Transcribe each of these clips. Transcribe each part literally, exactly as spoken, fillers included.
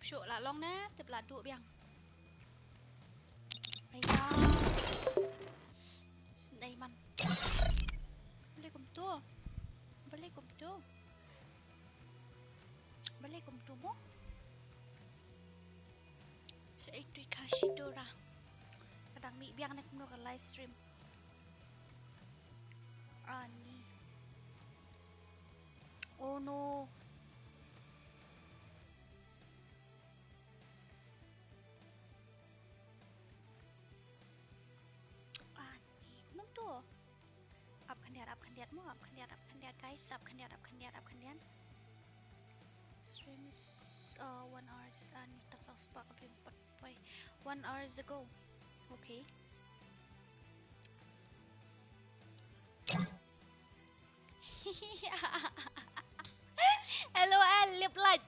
Shuh la long ne, tip la duh biang. Aiya. Sndai man. Balei kumtu? Balei kumtu? Balei kumtu mo? Sa itu ka Shidora. Ka dang mih biang ne kumno ka live stream. Ani. Oh no. Ani, kumno to? Ap khyndiat, ap khyndiat mo, ap khyndiat, ap khyndiat, guys, ap khyndiat, ap khyndiat, ap khyndiat. Stream is, uh, one hours and tang sang spark of info boy. One hours ago. Okay. L O L, lip light.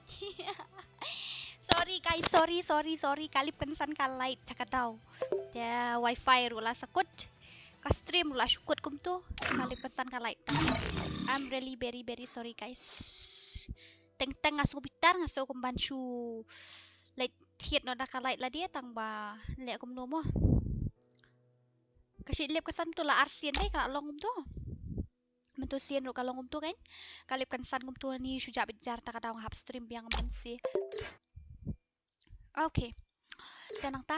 Sorry guys, sorry, sorry, sorry. Ka lip kynsan ka light, chaka daw. Te wifi ruh la sakut. Ka stream ruh la shu kut kumtu. Ka lip kynsan ka light. I'm really very, very sorry guys. Teng teng nga sngewbitar, nga sngew kumban shu leit thied noh da ka light lade, tang ba leh kumno mo. Ka shi lip kynsan tu la arsien dei ka la long kumtu. Mynta sien ruh ka long kumtu kan. Ka lip kynsan kumtu ni shu jah bit jar ta ka daw nga hap stream biang man si. Okay. Te nangta.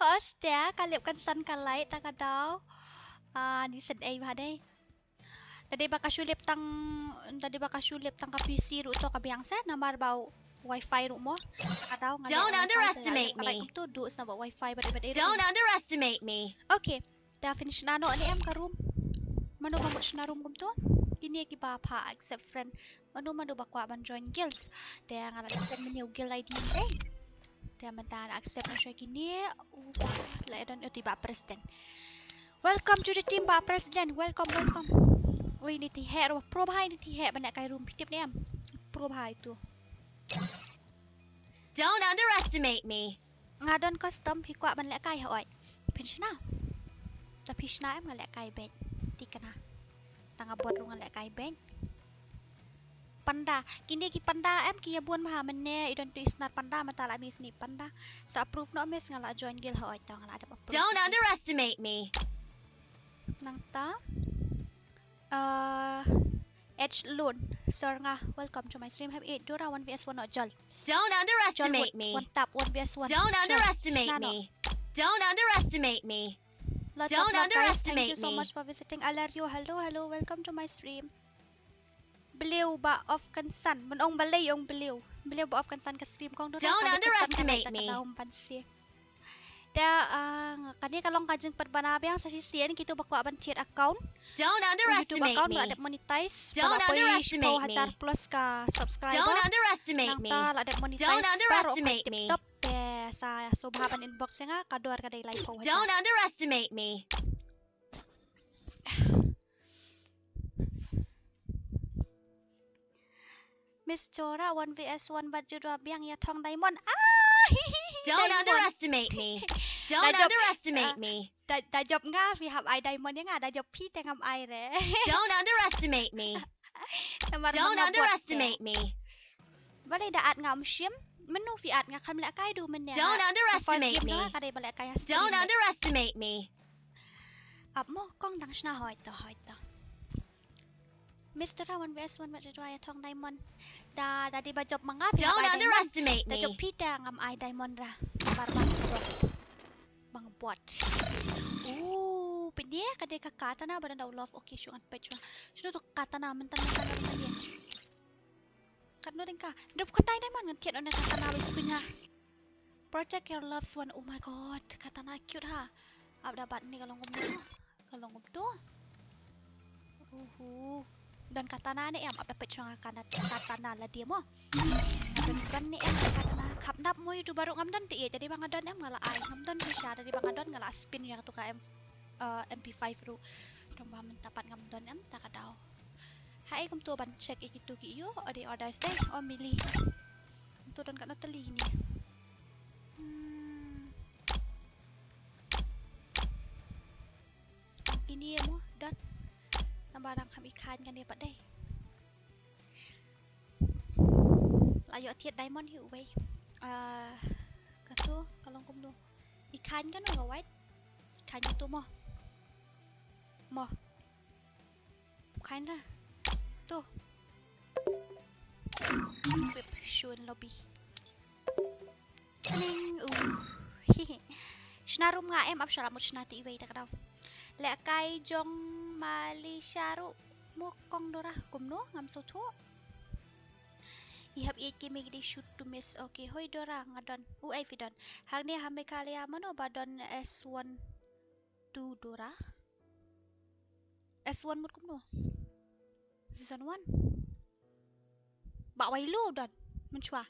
Hostia, ka lip kynsan ka light ta ka daw. Ah, ni sed ei bha dei. Tadi ba ka shu lip tang, tadi ba ka shu lip tang ka P C ruh to ka biang se, namar ba wifi ruh mo. Ka daw nga Don't underestimate me. Tu du sna ba wifi ba dei ba dei. Don't underestimate me. Okay. Te finish na noh ne em ka room. Mano ba mut shna room kumtu? Kine kiba pha accept friend. Mano mano ba kwah ban join guild. Te nga la send menu guild I D te. Te mynta accept na shoi kine. Uh, la don oti ba president. Welcome to the team ba president. Welcome, welcome. Oi, ni ti he ro pro bhai, ni ti he ban lehkai room, phi tip ne em? Pro bhai tu. Don't underestimate me. Nga don custom, phi kwah ban lehkai ha oi. Phin shna. Ta phi shna em nga lehkai beit. Ti kana. Ta nga bot ruh nga lehkai beit. Panda. Kine ki panda em ki ïa bun bha mynne i don tu i snar panda mynta la miss ni panda. Sa approve noh miss nga la join guild ha oi ta nga la dep approve. Don't underestimate me. Nangta. Uh, H Lone. Sir nga. Welcome to my stream. Have eight Dora one V S one not Jol. Don't underestimate me. One tap, one V S one. Don't underestimate me. Don't underestimate me. Lots of love, guys. Thank you so much for visiting. Alario, hello, hello. Welcome to my stream. Believe ba of concern. Mun ong balei ong believe. Believe ba of concern ka stream kong. Don't underestimate me. Te, ah, kane ka long ka jingpynbna biang sa shisien kito ba kwah ban thied account. Don't underestimate me. YouTube account la dep monetize. Don't underestimate me. Hajar plus ka subscriber. Don't underestimate me. Nangta la dep monetize. Don't underestimate me. Tip top te sa sngewbha ban inbox ïa nga ka dor ka dei laiphew hajar. Don't underestimate me. Miss Chora one V S one bad ju dua biang ïa thong diamond. Ah, hi, hi, hi, don't underestimate me. Don't underestimate me. Da, da jop nga phi hap ai diamond ïa nga, da jop phi te ngam ai re. Don't underestimate me. Don't underestimate me. Balei da at nga um shim? Mynno phi at nga, kam lehkai du mynne. Don't underestimate me. Don't underestimate me. Ap mo kong dang shna hoi to, hoi to. Mister Rawan West wan mat jadwa ïa thong diamond. Da, da dei ba jop ma nga phi hap ai diamond. Don't underestimate me. Da jop phi te ngam ai diamond ra. Bar bar jop. Bang bot. Ooh, pyndia ka dei ka katana ba dang da u love. Okay, shu ngan peit shuwa. Shano to katana mynta mynta mynta. Katno ding ka. Dep khyndai diamond ngan thied one katana ba sku nga. Protect your loves one. Oh my god, katana cute ha. Ap da bat ni ka long kumno. Ka long kumto. Uhu. Don katana ne em, ap da peit shong katana, katana la dia mo. Don, don ne em katana. Khap nap mo ïa tu baru ngam don te ïa. Jadi ba nga don em nga la ai. Ngam don pisa, jadi ba nga don nga la spin ïa tu ka em, eh, M P five ruh. Don ba mynta pat ngam don em ta ka daw. Haei kumto ban check ïa kitu ki ïoh, ade orders dei, oh mili. Kumto don katno tylli kine. Hmm. Kine mo don. Namar dang kham i khain kane pat dei. Ta ïoh thied diamond hi uwei. Ah, kato ka long kumno? I khain kano ka wait? I khain kato mo. Mo. Khain ra. To. Equip, show in lobby. Ning, uh. Shna room nga em, ap shala mut shna te iwei ta ka daw. Lehkai jong Malaysia ruh mo kong Dora kumno ngam sngewthuh. I hap ïeit ki mei ki dei shoot to miss. Okay, hoi Dora nga don. U ei phi don. Hangne ha Meghalaya mano ba don S one two Dora? S one mut kumno? Season one. Bah Wailu don mynshuwa.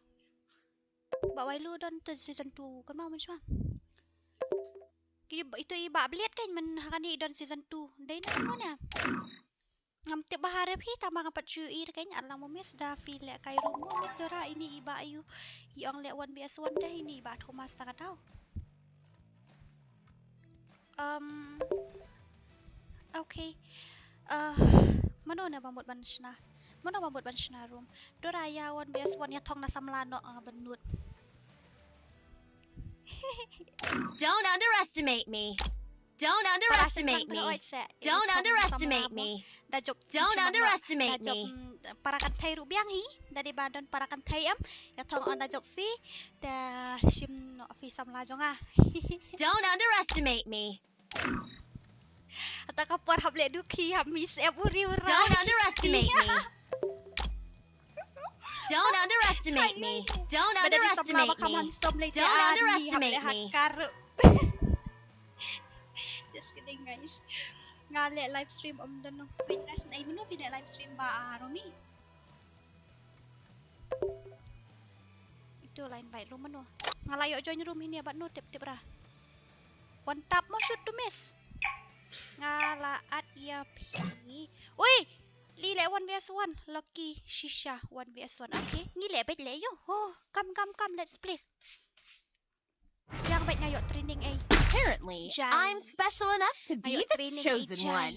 Bah Wailu don te season two kan ma mynshuwa. Ki itu i Bah Bliat kan men ha kane i don season two. Dei na kumno na? Ngam tip ba ha rep hi tang ba nga pat shu i kan ar lang mo miss da phi lehkai ruh mo miss Dora ini i Bah Ayu. I ong leh one V S one te ini i Bah Thomas ta ka daw. Um, okay. Uh, mano na ba mut ban shna? Mano ba mut ban shna room? Dora ïa one V S one ïa thong na samla noh nga ban nud. Don't underestimate me. Don't underestimate me. Don't underestimate me. Da jop. Don't underestimate me. Para kan thai ruh biang hi. Da dei ba don para kan thai em. Ïa thong on da jop phi. Da shim noh phi samla jong nga. Don't underestimate me. Ata ka por hap leh dukhi hap miss em uri ura. Don't underestimate me. Don't underestimate me. Don't underestimate me. Don't underestimate me. Just kidding guys. Nga leh live stream om don no. Wait guys, nai mano phi leh live stream ba Romi. Itu la invite room mano. Nga la ïoh join room hini abat no tip tip ra. One tap mo shoot to miss. Nga la at ïa phi. Ui! Li leh one V S one. Lucky Shisha one V S one. Okay. Ngi leh bet leh yo. Oh, come come come let's play. Yang bet nga ïoh training eh. Apparently, I'm special enough to be the chosen one.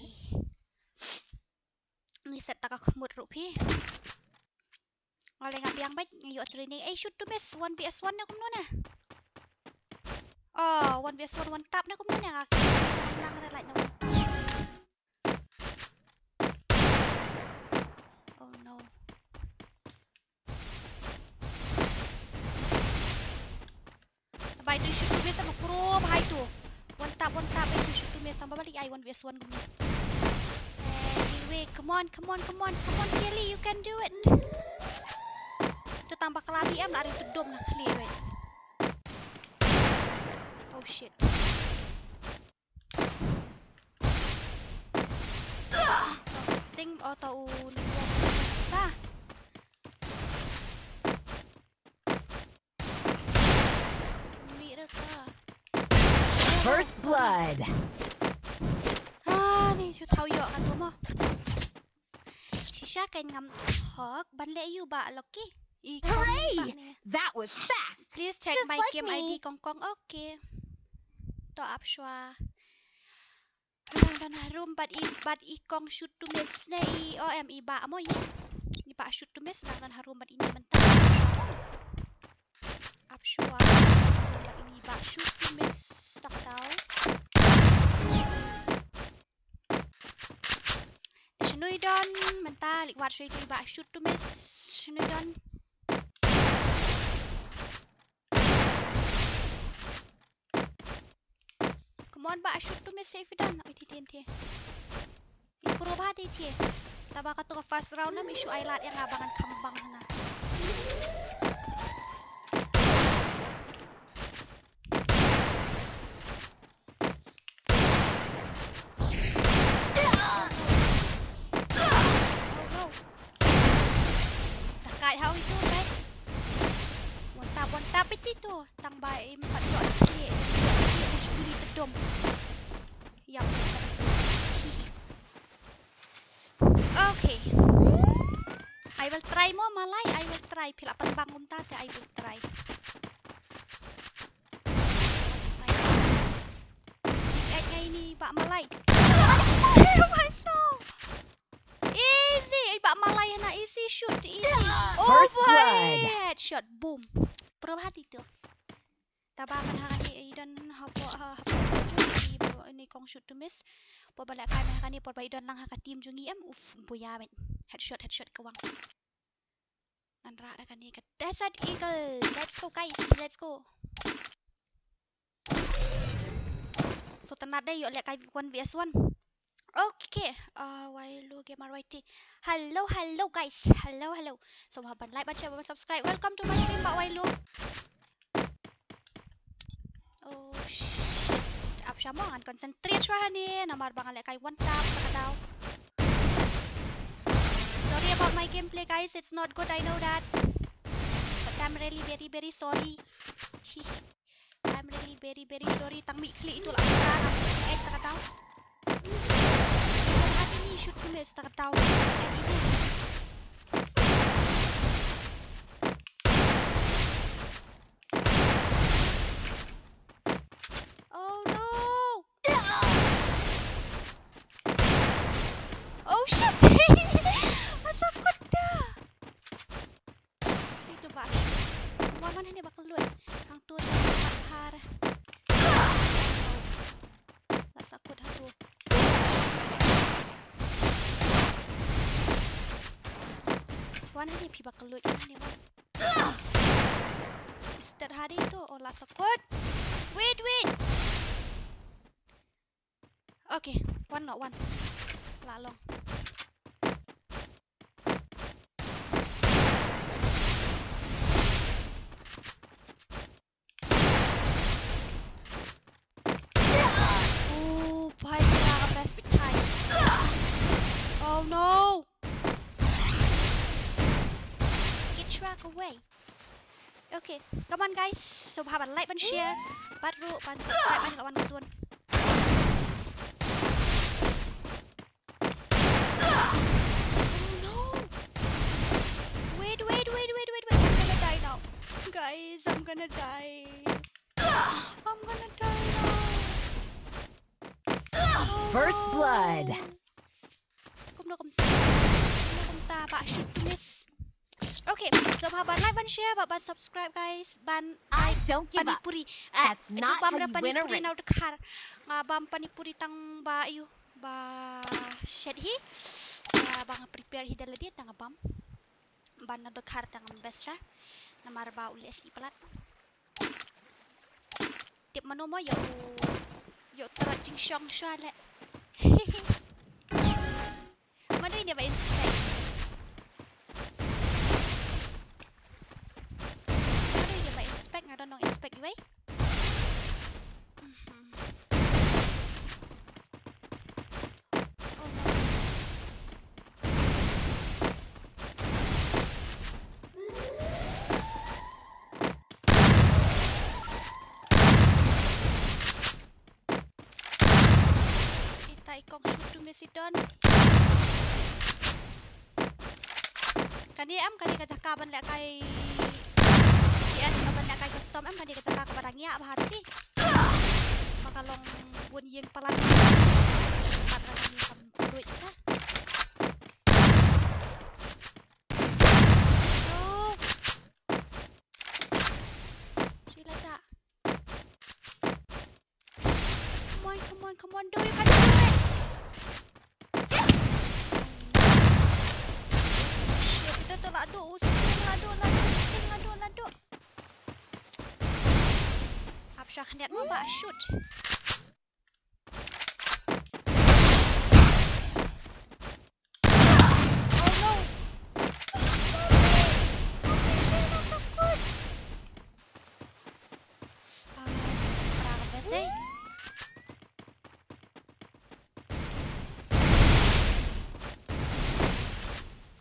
Ni set ta ka khmut ruh phi. Nga leh nga biang bad nga ïoh training. Eh, shoot to miss, one V S one ne kumno ne? Oh, one V S one, one tap ne kumno ne nga. Lang re lait ne. Oh no. Bhai tu shoot to miss sama kuro bhai tu. One tap, one tap, eh, tu shoot to miss sama balik ai one V S one guna. Anyway, come on, come on, come on, come on, Kelly, you can do it. Tu tambah kelabi em lari tu dom nak clear, right? Oh shit. Ting auto ni. Ta. First blood. Ah, ni shu thaw ïoh ka tu mo. Shisha kan ngam hok ban leh ïa u ba Lucky. Hooray! That was fast. Please check my game I D kong kong. Okay. To ap shwa. Nang don harum bad i bad i kong shoot to miss ne i O M i ba mo i. I ba shoot to miss nang don harum bad i ni mentang. Ap shwa. Bad i ni ba shoot to miss tak tau. Shnui don mentang lik wat shui i ba shoot to miss shnui don. Come on ba shoot to miss safe don. Oi ti ti ti. Ipro ba ti ti. Taba ka tu ka first round na mi shu ai lad ïa nga ba ngan kham bang hana. Takai hau itu kai. One tap, one tap itu tu. Tang ba im pat ïoh ki. Ki shukuri tedom. Yang. Okay. I will try mo malai, I will try. Phi la pynbang kumta te I will try. Ai ngai ni ba malai. Easy, ai ba malai na easy shoot easy. Oh, first blood. Shot, boom. Pura bha ïa tu. Taba kan ha kane i don hapoh, ha, hapoh jong i, i kong shoot to miss. Por ba lehkai me ha kane por ba i don lang ha ka team jong i em. Uf, buya met. Headshot, headshot ka wang. Ngan rah da kane ka Desert Eagle. Let's go guys, let's go. So tonight dei ïoh lehkai one versus one. Okay, uh, Wailu Gamer Y T. Hello, hello guys. Hello, hello. So, ban like, ban share, ban subscribe. Welcome to my stream, Bah Wailu. Oh shit. Ap sha mo ngan concentrate shwa hangne namar ba nga lehkai one tap, ta ka daw. Sorry about my gameplay guys, it's not good, I know that. But I'm really very very sorry. I'm really very very sorry. Tang mih khlieh itu lah. Ka ram. Eh, ta ka daw. Hati ni shoot to miss, ta ka daw. Eh, ini. Oh no. Oh shit. Asakut da. Shi tu ba. Wa man hane ba ka lut. Hangtu da ba har. La sakut hatu. Wan hane phi ba ka lut hane wan. Is that hari tu? Oh, la sakut. Wait, wait. Okay, one not one. La long. Oh, bhai, kena ka best bit thai. Oh no. Get track away. Okay, come on guys. So, bha ban like, ban share, bad ru, ban subscribe, ban lawan zone. Oh no! Wait, wait, wait, wait, wait, wait. I'm gonna die now. Guys, I'm gonna die. I'm gonna die now. First blood. Kumno kumta. Kumno kumta ba shoot to miss. Okay, so bha ban like, ban share, bha ban subscribe guys. Ban I don't give up. Panipuri. Eh, that's not how you win a race. Bam ra panipuri na u dkhar. Nga bam panipuri tang ba ayu. Ba shet hi. Ba nga prepare hi da lade tang bam. Ban na dkhar tang best ra. Namar ba u leh shi palat. Tip mano mo ïa u, ïa u trot jingshong shuwa leh. Mano ine ba inspect. Mano ine ba inspect, nga don nong inspect iwei. Mhm. Oh no. Ita i kong shoot to miss i don. Kane em, kane ka jaka ban lehkai C S, ban lehkai custom em, kane ka jaka kaba dang ïa bha te. Ba ka long bun ïing palat. Pat ra kane kam kuluit ka. Oh. Sheila ja. Come on, come on, come on, do, you can do it. Shit, ito to, lado, oh, sitting, lado, lado, sitting, lado, lado. Ap sha khyndiat mo ba shoot. Oh no. Shit, that's so good. Ah, para ka best eh.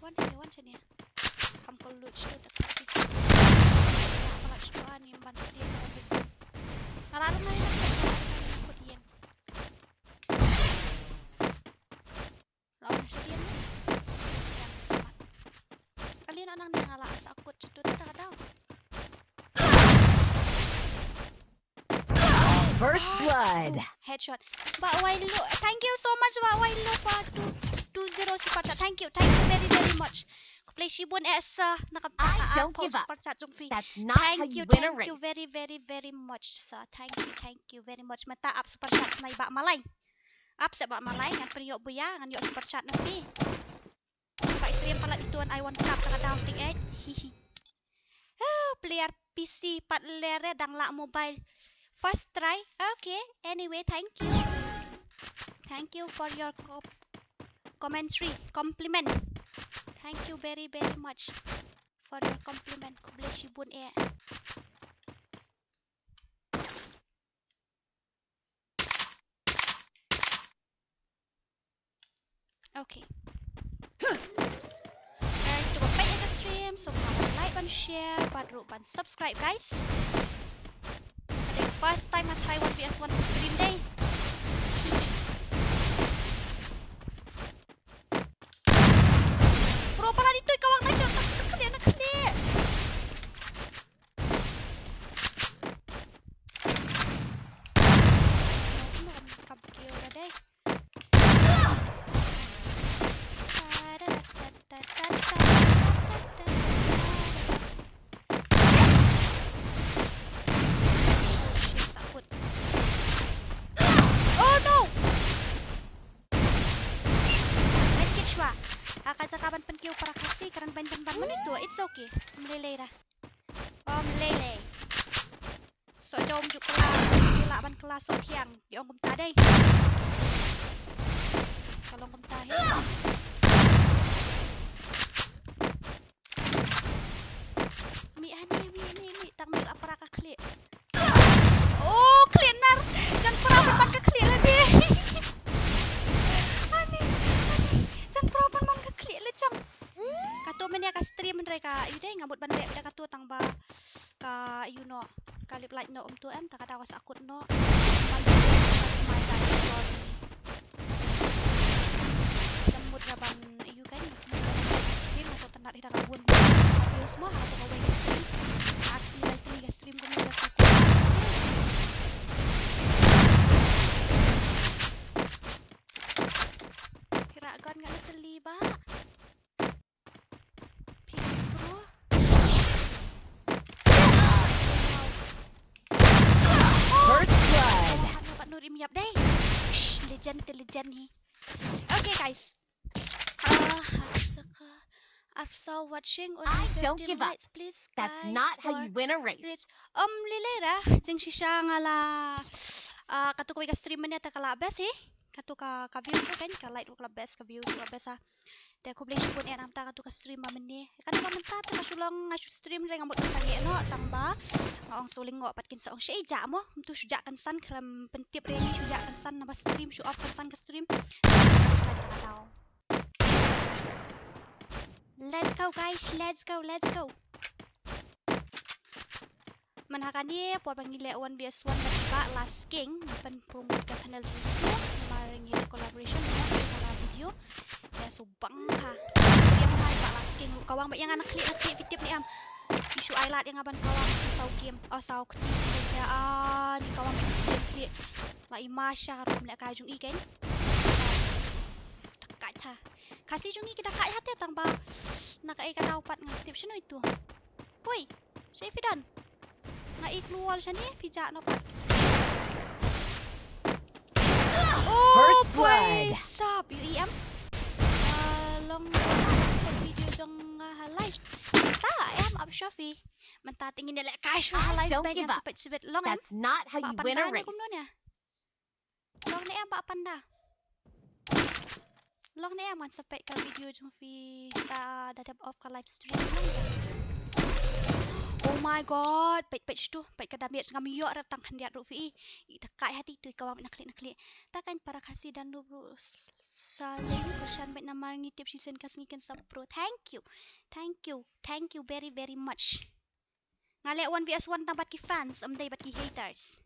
Wan shane, wan shane. Kam ko lut shu ta party. Ka lut shu ani ban sia sa ka zone. Ngala ru ngai na ka yen. Lawan sha dien. Kali na nang dia ngala sa kut sha tu ta daw. First blood. Headshot. Ba Wailu, thank you so much Ba Wailu for two, two zero super chat. Thank you, thank you very very much. Shibun eh sa na ka I don't give up. Super chat jong phi. That's not how you win a race. Thank you, thank you very, very, very much sa. Thank you, thank you very much. Mynta ap super chat na i Bah Malai. Ap sa Bah Malai, ngan pynïoh buya, ngan ïoh super chat na phi. Ba i triem palat itu an ai one tap, kata daw ting eh. Hihi. Ah, player P C pat lere dang lah mobile. First try. Okay. Anyway, thank you. Thank you for your co- commentary, compliment. Thank you very, very much for your compliment. Khublei shibun eh. Okay. Guys, to ba peit ïa ka stream, sngewbha ban like, ban share, bad ruh ban subscribe, guys. Ka dei first time nga try one versus one stream dei. Bro, palat itu i kawang na shot, na khlieh, na khlieh. Kam kill ka dei. Oh no! Ren kit shuwa. Ha ka jaka ban pynkiew para Khasi, kren ban pynban mano ito. It's okay. Ym lei lei ra. Ym lei lei. Soh jong ju kylla, ju lah ban kylla soh thiang. Ki ong kumta dei. Ka long kumta hi. Mih hani, mih, mih, mih. Tang mih la para ka khlieh. Oh, khlieh nar. Jan para pynban ka khlieh la dei. Hani, hani. Jan para pynban ka khlieh la jong. Kato mynne ka stream hynrei ka ïu dei nga mut ban leh beit da kato tang ba ka ïu noh ka lip light noh um tu em ta ka daw ka sa kut noh. Ban stream ka mai ka sorry. Ka mut nga ban ïu kan nga mut ban stream nga sa tynat hi da ka bun. Ka views mo ha ka wei stream. Aki lai tuni ka stream kumne ka sa kut. Phi rah gun nga la tylli ba. First blood. Pat Nur im ïap dei. Shh, legend te legend hi. Okay guys. Ah, saka. Arphew saw watching, only fifteen likes, please, guys. That's not how you win a race. Um, lei lei ra, jingshisha nga la, ah, katu kawei ka stream mynne te ka la best hi. Katu ka, ka views kan, ka like ruh ka la best, ka views ruh ka best ha. Te khublei shibun eh namar katu ka stream ba mynne. Kan ba mynta te ka shu long nga shu stream re nga mut ba sangeh noh tang ba nga ong shu lyngngoh pat kin sa ong shu ïa mo. Mynta shu jah kynsan khlem pyntip re ni shu jah kynsan naba stream shu off kynsan ka stream. Let's go guys, let's go, let's go. Man ha kane por ba ngi leh one versus one bad i Bah Last King ban promote ka channel jong u. Namar ngi leh collaboration mo ha ka video. Ïa subang ha. Ïa ma ha i Bah Last King ruh kawang ba ïa nga na khlieh na khlieh phi tip ne em. I shu ai lad ïa nga ban kawang saw game. Oh saw kti. Ïa ah ni kawang ba ïa nga khlieh. La i ma sha ruh leh ka jong i kan. Dakat ha. Khasi jong i ki dakat ha te tang ba na kaei ka daw pat ngam tip shano itu. Poi, sha phi don. Nga i klur wall shane phi jah noh pat. First blood. Sap ïu i em. Ah, long video jong nga ha live. Ta em ap sha phi. Mynta te ngin ïa leh kai shuwa ha live bad ngan sa peit shibit long em. That's not how you win a race. Long ne em Bah Panda. Long ne em ngan sa peit ka video jong phi sa da dep off ka live stream long ne. Oh my god, peit peit shtu, peit ka damage ngam ïoh rep tang khyndiat ruh phi. I dakat ha ti tu i kawang na khlieh na khlieh. Ta kan para Khasi dan ruh ruh sa lei pyrshang beit namar ngi tip shisien ka sngi kan sa pro. Thank you. Thank you. Thank you very very much. Nga leh one versus one tang bad ki fans, ym dei bad ki haters.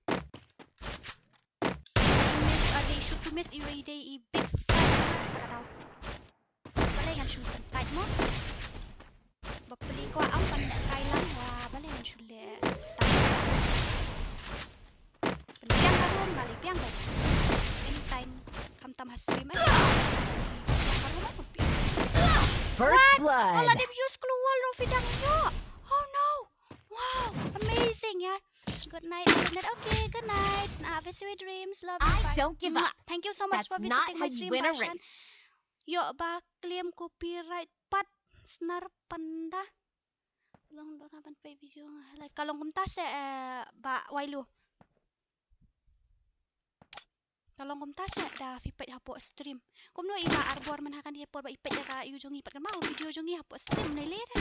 Miss, ah, dei shoot to miss, iwei dei i big fan jong nga, kata ka daw. Balei ngan shu pyntait mo? Ba peli kwah am ban leh kai lang, wa balei ngan shu leh. Pynbiang ka room, nga leh biang bad. Anytime, khamtam ha stream eh. Pynbiang ka room, pynbiang. First Oh, la dep use klur wall ruh phi dang ïoh. Oh no. Wow, amazing ïa. Good night, good night. Okay, good night. Have a sweet dreams. Love you. Bye. Mwah. Thank you so much for visiting my stream, Bashan. Ïoh ba claim copyright pat snar panda. Long dora ban peit video nga live. Ka long kumta se, eh, Bah Wailu. Ka long kumta se da phi peit hapoh stream. Kumno i Bah Arbor man ha kane por ba i peit ïa ka ïu jong ngi pat kan ma video jong ngi hapoh stream ne le da.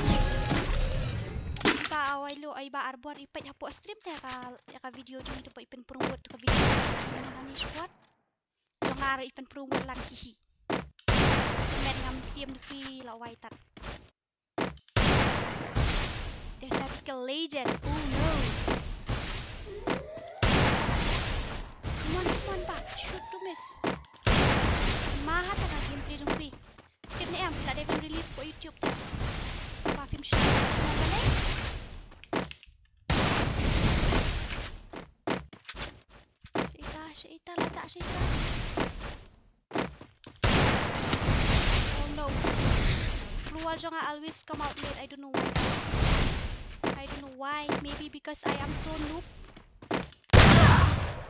I Bah Wailu, i Bah Arbor i peit hapoh stream te ka, ïa ka video jong ngi te ba i pynpromote ka video jong ngi ha kane spot. Jong nga ruh i pynpromote lang hi hi. Kmen ngam siem da phi la wai tat. There's a big legend. Oh no. Come on, come on, Bah. Shoot to miss. Ma ha ta ka gameplay jong phi. Tip ne em, la dei ban release ko YouTube te. Ba phim shi. Shi ita, shi ita, la ta shi ita. Oh no. Klur wall jong nga always come out late. I don't know why, guys. I don't know why. Maybe because I am so noob.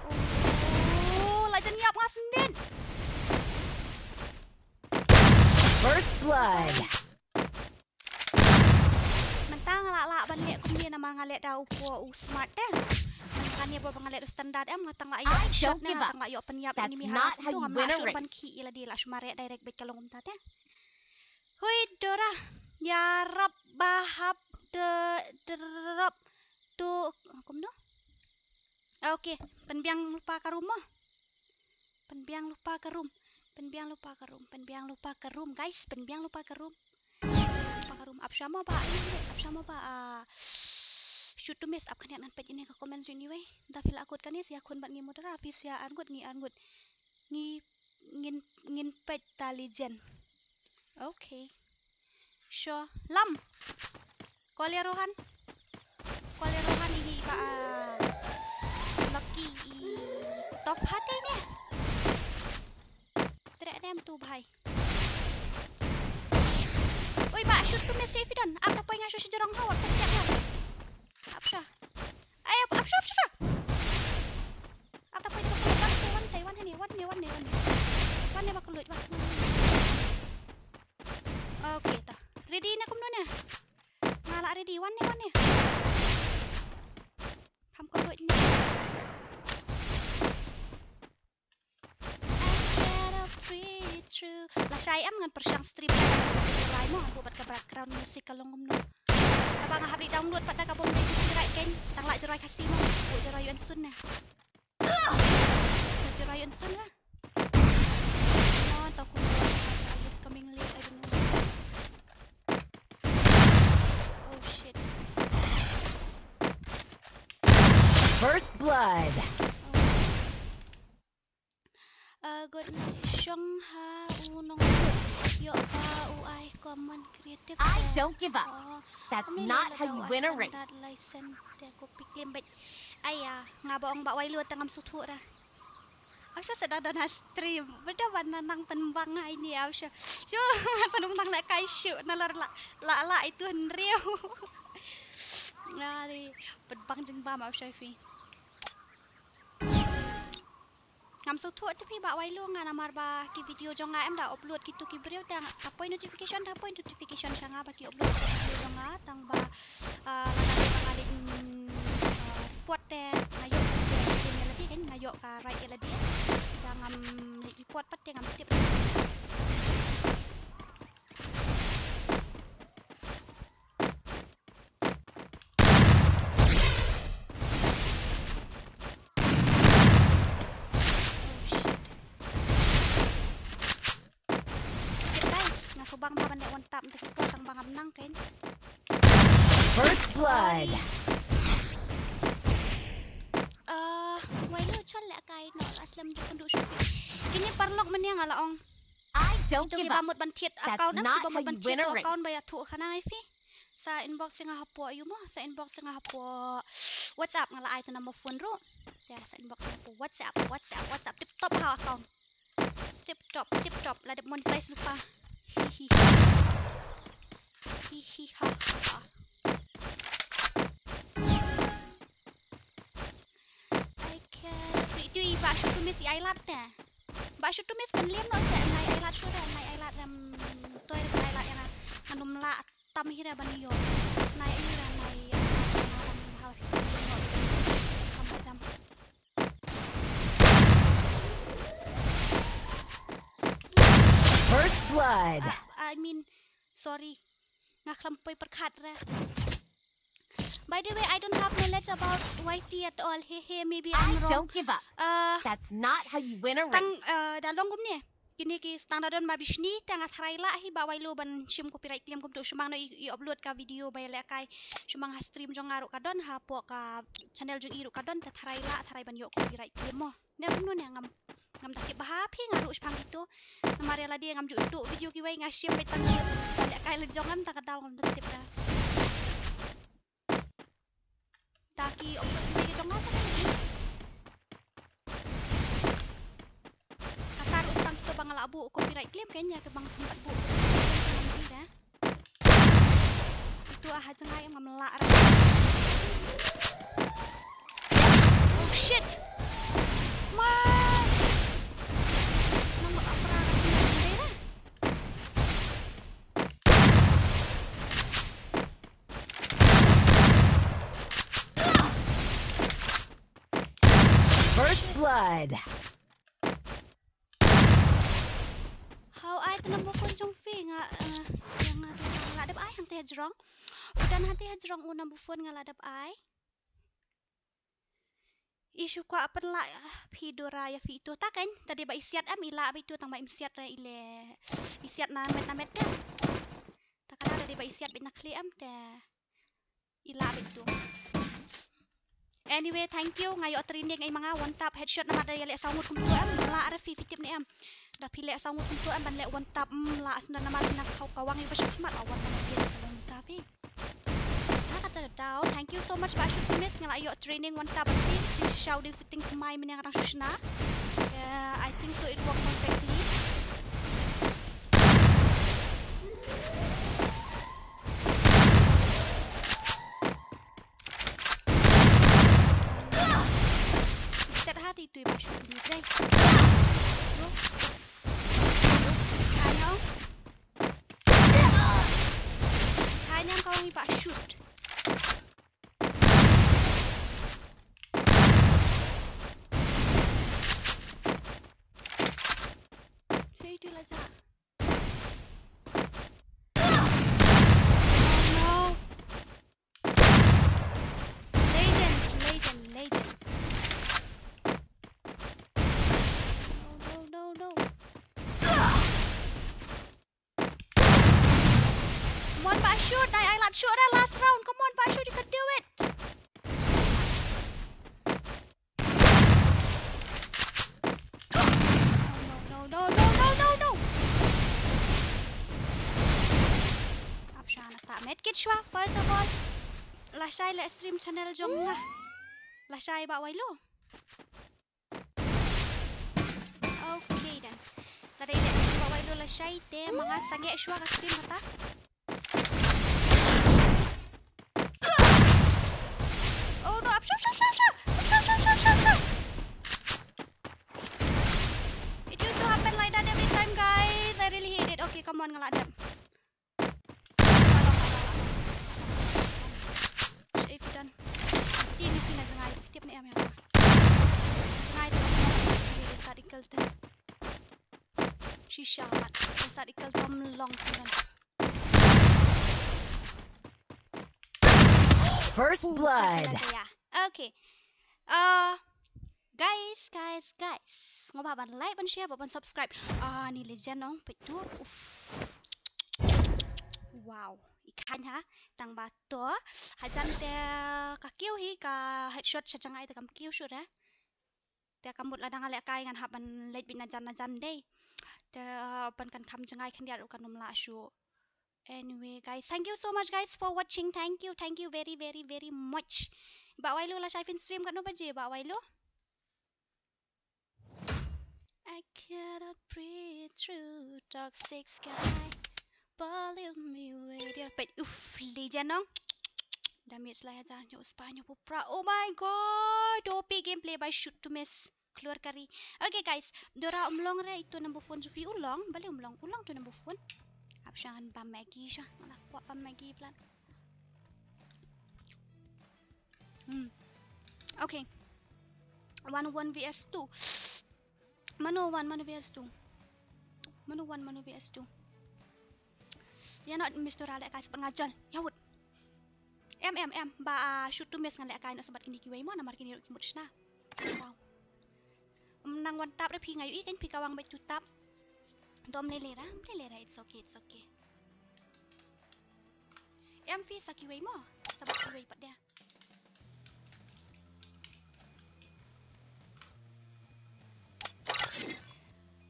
Oh, la jan ïap nga sendin. First blood. Mynta nga lah lah ban leh kumne namar nga leh da u po u smart te. Mynta kane ba nga leh da standard em, nga tang lah ïoh shot ne, nga tang lah ïoh pynïap enemy hana shuh, ngam lah shuh ban khih ïa lade, lah shu mareh direct bad ka long kumta te. Hui dora. Ïarap ba hap drop tu kumno? Okay, pynbiang lypa ka room mo. Pynbiang lypa ka room. Pynbiang lypa ka room. Pynbiang lypa ka room, guys. Pynbiang lypa ka room. Lypa ka room. Ap shamo ba, ap shamo ba, ah, shoot to miss, ap khyndiat ngan peit ine ka comment jong ngi wei. Da phi la kut kane sia khun bad ngi mo dara, phi sia arngut ngi arngut. Ngi, ngin, ngin peit ta legend. Okay. Sure. Lam. Call ïa Rohan. Call ïa Rohan, ini ba, ah, Lucky i top hati ne. Trek dem tu bhai. Oi ba, shoot tu message phi don. Ap da poi nga shu shi jrong hawat ka siap ya. Ap sha. Ai, ap, ap sha, ap sha, sha. Ap da poi da poi, wan te, wan te, wan hane, wan ne, wan ne, wan ne. Wan ne ba ka luit, wan. Okay, ta. Ready ne kumno ne? Nga la ready, wan ne, wan ne. Kham ka luit ne. I get a free through. Lashai em ngan pyrshang stream. Lai mo, ngan buh pat ka background music ka long kumno. Kaba nga hap ri download pat da ka bom dei ki rai ken. Tang lai ri rai ka stream mo. Buh ri rai un sun ne. Ka ri rai un sun la. Come on, tau kumno. I was coming late, I don't know. Oh shit. First blood. Uh, good night. Shong ha u nong kut. Ïoh ba u ai common creative. I don't give up. That's not how you win a race. Standard license te ko pick lim bad. Aya, nga ba ong ba wai lu tang ngam suthu ra. Ap sha sa da da na stream. Bada ba na nang pynbang ai ni ap sha. Shu sa nung nang na kai shu na lar la la la itu hynriew. Nari pynbang jingbam ap sha phi. Ngam sngewthuh te phi ba wai lu nga namar ba ki video jong nga em da upload kitu ki briew te nga poi notification da poi notification sha nga ba ki upload ki video jong nga tang ba, ah, lada dei ba nga leh, mm, ah, report te nga ïoh ka right ïa lade kan, nga ïoh ka right ïa lade. Da ngam leh report pat te ngam tip. Shit. Nga subang ba ban leh one tap nte ki por tang ba ngam nang kein. First blood. Ah, wai lu chon leh kai no la slem ju kundu shuki. Kini parlok mania nga la ong. I don't give up. Kiba mut ban thied account, kiba mut ban thied account ba ïathuh khana ngai phi. Sa inbox ïa nga hapoh, ïu mo, sa inbox ïa nga hapoh WhatsApp, nga la ai tu number phone ruh. Ya, sa inbox ïa nga hapoh WhatsApp, WhatsApp, WhatsApp, tip top ha account. Tip top, tip top, la dep monetize lypa. Hihi. Shoot to miss i ai lad te. Ba shoot to miss ban lem noh se, nai ai lad shuh re, nai ai lad re, mm, toi re ban ai lad ïa nga. Ngan ym lah tam hi re ban ïoh. Nai ai re, nai ai lad re, nai ai lad re, nai ai lad re. First blood. Uh, I mean, sorry. Nga khlem poi pyrkhat re. By the way, I don't have knowledge about Y T at all. He he, maybe I'm I wrong. Don't give up. Uh, That's not how you win a race. Tang, uh, da long kumne. Kine ki stang da don ma bishni, te nga tharai lah hi Bah Wailo ban shim copyright claim kumto, shu mang noh i, i upload ka video ba ïalehkai. Shu mang ha stream jong nga ruh ka don, hapoh ka channel jong i ruh ka don, te tharai lah, tharai ban ïoh copyright claim mo. Ne kumno ne ngam, ngam da tip bha phi nga ruh shaphang kito. Namar ïa lade ngam ju tuh video kiwei, nga shim beit tang ïa lehkai la jong ngam, ta ka daw ngam da tip da. Da ki upload video ki jong nga sa kali. Kata ruh sa tang kito ba nga lah buh copyright claim, kane ïa ki ba nga hynrei buh copyright claim ngam dei da. Itu ah ha jngai ngam lah ra. Oh shit. Ma. Nang ma ka pra ka dei da. First blood. Hau ai te number phone jong phi nga, eh, ïa nga te la dep ai hangte hajrong. Udan hangte hajrong u number phone nga la dep ai. I shu kwah pynlah, eh, phi Dora ïa phi itu. Ta kan, ta dei ba i siat em i lah ba itu tang ba im siat re i le. I siat na met na met te. Ta kan ta dei ba i siat beit na khlieh em te. I lah beit tu. Anyway, thank you. Nga ïoh training ai ma nga one tap headshot namar da ïaleh saw ngut kumtu em. Lah re phi, phi tip ne em. Da phi leh saw ngut kumtu em ban leh one tap, mm, lah sna namar na khaw kawang ïa ba shah khmat awan namar phi leh ka long ka phi. Nga kata da daw. Thank you so much Bah Shoot to Miss. Nga la ïoh training one tap phi. Jin shaw ding shooting kmai mene nga dang shu shna. Yeah, I think so it worked perfectly. Tet hati tu Bah Shoot ni sei. Hanyang. Hanyang kau ni Bah Shoot. Sei tu lah ja. No. Legends, legend, legends. No, no, no, no. Come on, Bah Shoot. I, I like shoot that last round. Come on, Bah Shoot, you can do it. No, no, no, no, no, no, no. Ap sha na ta medkit shwa, first of all. Lashai leh stream channel jong nga. Lashai Bah Wailo. Okay then. Lada i leh stream Bah Wailo lashai te ma nga sangeh shwa ka stream kata. Oh no, ap shap, shap, shap, shap. Ap shap, shap, shap, shap, shap. It used to happen like that every time, guys. I really hate it. Okay, come on, nga la dep. If you done. Ti ni ti na jngai, tip ne em ya. Jngai tu. Sat ikal tu. Shisha mat. Sat ikal tu long sini. First blood. Okay. Uh, guys, guys, guys. Ngop ban like, ban share, ban subscribe. Ah, ni legend nong, peit tu. Uff. Wow. I khan ha, tang ba to. Hajan te ka kiew hi ka headshot sha jngai te kam kiew shuh re. Te kam mut lada nga lehkai ngan hap ban leit beit na jan na jan dei. Te, uh, ban kan kham jngai khyndiat ruh kan ym lah shuh. Anyway, guys, thank you so much, guys, for watching. Thank you, thank you very, very, very much. Bah Wailo lashai phin stream katno baje, Bah Wailo? I cannot breathe through toxic sky. Pollute me with your pet. Uff, legend nong. Damage lai hajar nyo spa nyo pupra. Oh my god. O P gameplay by Shoot to Miss. klur kari. Okay guys, Dora um long re itu number phone Sophie u long, bale um long, u long tu number phone. Hap sha ngan bam Maggi sha, nga la kwah bam Maggi plat. Hmm. Okay. One, one V S two. Mano one, mano V S two. Mano one, mano V S two. Ïa no Mister Ale kai sabat ngajal. Ïa wut. Em, em, em. Ba, ah, shoot to miss ngan leh kai no sabat kini kiwei mo namar kini ruh ki mut shna. Wow. Ym nang one tap re phi nga ïohi kan phi kawang bad two tap. Dom lele ra, lele ra, it's okay, it's okay. Em phi sa kiwei mo, sabat kiwei pat dia.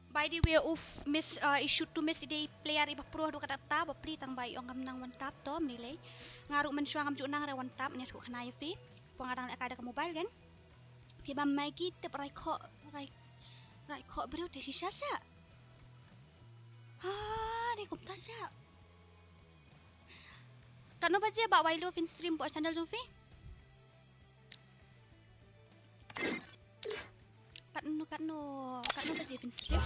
By the way, uf, miss, uh, issue to miss i dei player iba pro do kata ta, ba pli tang ba i ong ngam nang one tap to, mni lei. Nga ruh mynshuwa ngam ju nang re one tap, ne thuh khana ïa phi. Pong arang le ka da ka mobile kan. Phi ba Maggi tip rai kho, rai, rai kho briew te shisha sa. Ha, dei kumta sa. Katno baje ba wai lo phin stream por channel jong phi? Katno, katno, katno baje phin stream?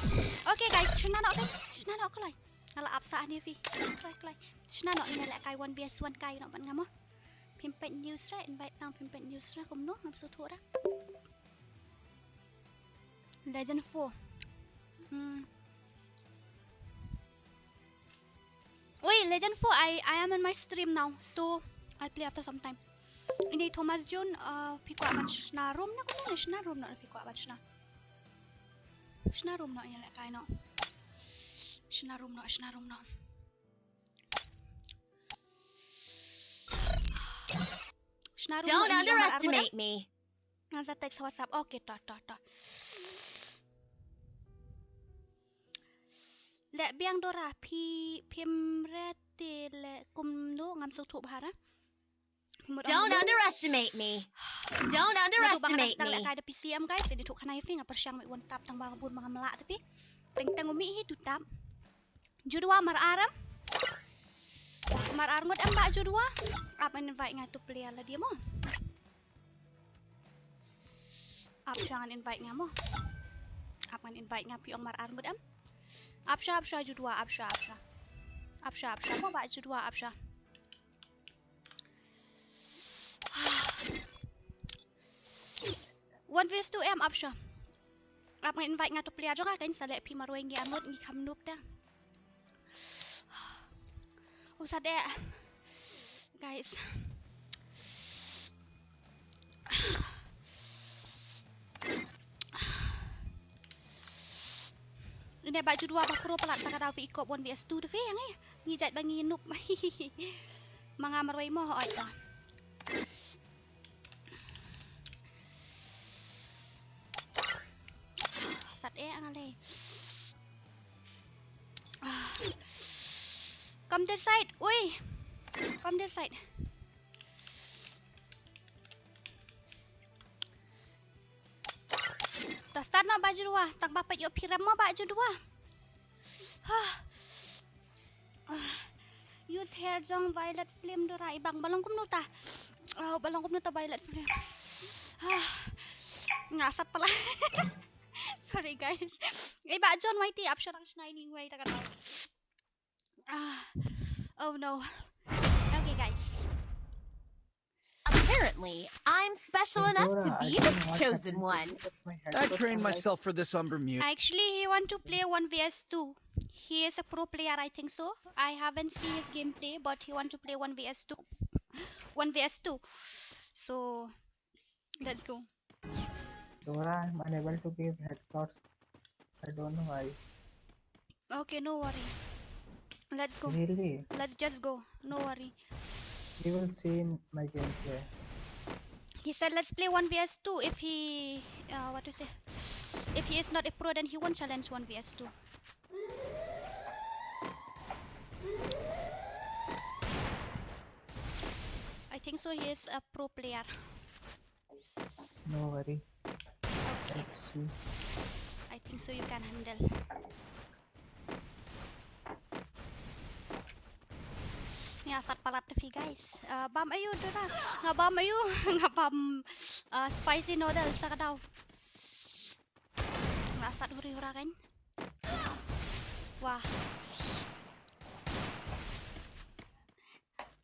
Okay guys, shna no kan, shna no kloi. Nga la ap sa ani phi. Kloi, kloi. Shna no, ina leh kai one V S one kai no ban ngam mo. Phim peit news ra, invite tang phim peit news ra, kumno ngam sngewthuh ra. Legend four. Hmm. Oi, Legend four, I, I am in my stream now, so I'll play after some time. Ini Thomas John, uh, phi kwah ban shna room na, kumno shna room na phi kwah ban shna. Shna room na ïa leh kai no. Shna room na, shna room na. Shna room na. Don't underestimate me. Ngan sa text WhatsApp. Okay, to, to, to. Leh biang Dora, phi, phim re te leh kumno ngam sngewthuh bha ra. Don't underestimate me. Don't underestimate me. Leh kai da P C M guys, ini thuh khana ïa phi nga pyrshang mih one tap tang ba nga bun ba ngam lah te phi. Teng teng u mih hi two tap. Judua mar ar em. Mar ar ngut em ba Judua. Ap ngan invite nga tu player la dia mo. Ap sha ngan invite nga mo. Ap ngan invite nga phi ong mar ar ngut em. Ap sha, ap sha Judua, ap sha, ap sha. Ap sha, ap sha mo ba Judua, ap sha. One versus two em ap sha. Ap ngan invite nga tu player jong nga kan sa leh phi marwei ngi anut ngi kham noob da. U sa deh. Guys. Ine ba Judua ba pro palat ta ka daw phi ikop one versus two tu phi ïa ngi. Ngi jait ba ngi noob. Ma nga marwei mo oi ta. Sat eh nga lei. Come this side. Ui. Come this side. Ta start noh ba Judua. Tang ba peit ïoh phi rem mo ba Judua. Use hair jong Violet Flame Dora i bang ba long kumno ta. Oh, ba long kumno ta Violet Flame. Nga sat pala. Sorry guys. I ba John Y T ap sha dang shna ini wei ta ka dau. Ah. Oh no. Okay guys. Apparently, I'm special enough to be the chosen one. I trained myself for this Umbra Mute. Actually, he want to play one versus two. He is a pro player, I think so. I haven't seen his gameplay, but he want to play one versus two. One versus two. So, let's go. Dora, I'm unable to give headshots. I don't know why. Okay, no worry. Let's go. Really? Let's just go. No worry. You will see in my gameplay. He said, "Let's play one versus two." If he, uh, what to say? If he is not a pro, then he won't challenge one versus two. I think so. He is a pro player. No worry. Okay. Let's see. I think so you can handle. Nga sat palat te phi, guys. Uh, bam aïu Dora? Nga bam aïu? Nga bam, uh, spicy noodles sa ka daw. Asat huri hura kan. Wah.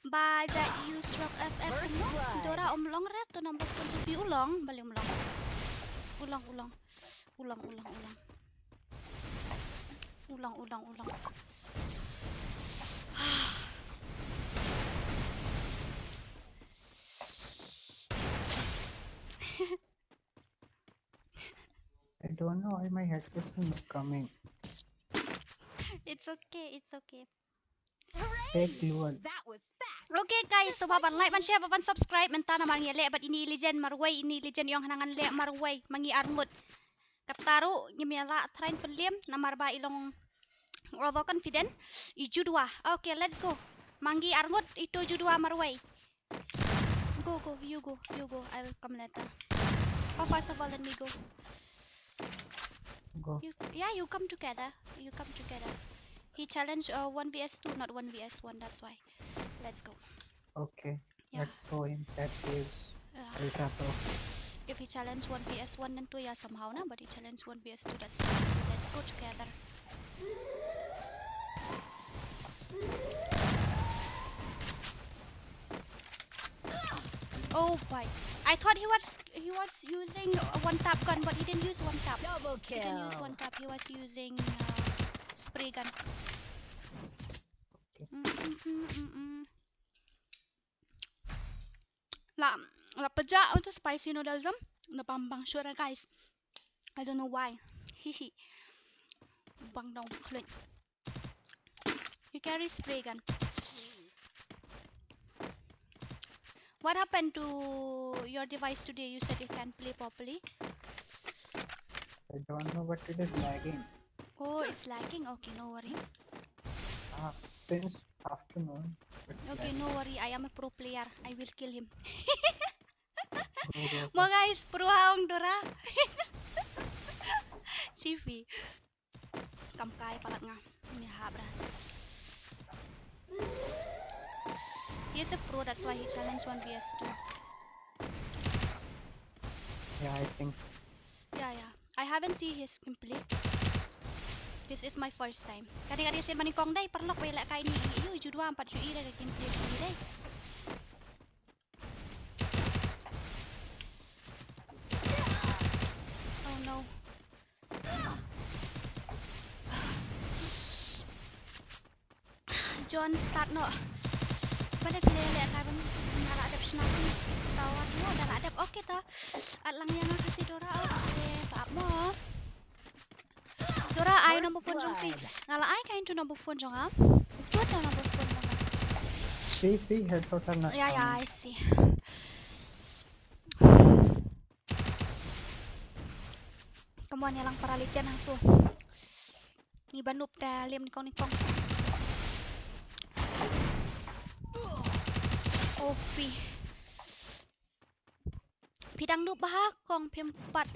Ba ja use rock F F. First blood. Dora um long red to number one to be u long, bali um long. U long, u long. U long, u long, u long. U long, u long, u long. I don't know why my headset is not coming. It's okay, it's okay. Take global. That was fast. Okay guys, so ba ban like, ban share, ba ban subscribe mynta namar ngi leh bad ini legend marwei, ini legend yong hanangan leh marwei, ma ngi arngut. Kata ruh ngim ïa lah thrang pynlem namar ba i long overconfident. I judua. Okay, let's go. Ma ngi arngut ito judua marwei. Go, go, you go, you go. I will come later. Oh, first of all, let me go. Go. You, yeah, you come together. You come together. He challenged uh, one v s two, not one v s one. That's why. Let's go. Okay. Yeah. Let's show him that he is Yeah. Ultra Pro. If he challenge one v s one, then two, yeah, somehow na. But he challenge one v s two, that's fine. So let's go together. Oh boy. I thought he was he was using a one tap gun, but he didn't use one tap. Double kill. He didn't use one tap. He was using uh, spray gun. Okay. Mm, mm, mm, mm, mm. La la pajak uta spicy noodles em. Na bang bang sure guys. I don't know why. Hihi. Bang dong khluit. You carry spray gun. What happened to your device today? You said you can't play properly. I don't know, but it is lagging. Oh, it's lagging? Okay, no worry. Ah, since afternoon. It's lagging. Okay, no worry. I am a pro player. I will kill him. Mo guys, pro ha ong Dora. Chifi. Kam kai palat nga. Ni hap ra. He is a pro, that's why he challenge one v s two. Yeah, I think so. Yeah, yeah. I haven't seen his gameplay. This is my first time. Kani kani sien mani kong dai parlok wei leh kai ni yu ju dua empat ju i dai gameplay ju i dai. Oh no. John start no. Pada pile le ka ban ala adep sna ki. Tawa no dala adep. Okay to. At lang yang ka si Dora. Okay, tak mo. Dora ai number phone jong phi. Nga la ai ka into number phone jong nga. Put number phone jong nga. See, see, headshot na. Yeah, yeah, I see. Come on, ïa lang para legend hangtu. Ngi ba noob te lem nyngkong nyngkong. O P. Phi dang noob bha kong, phim pat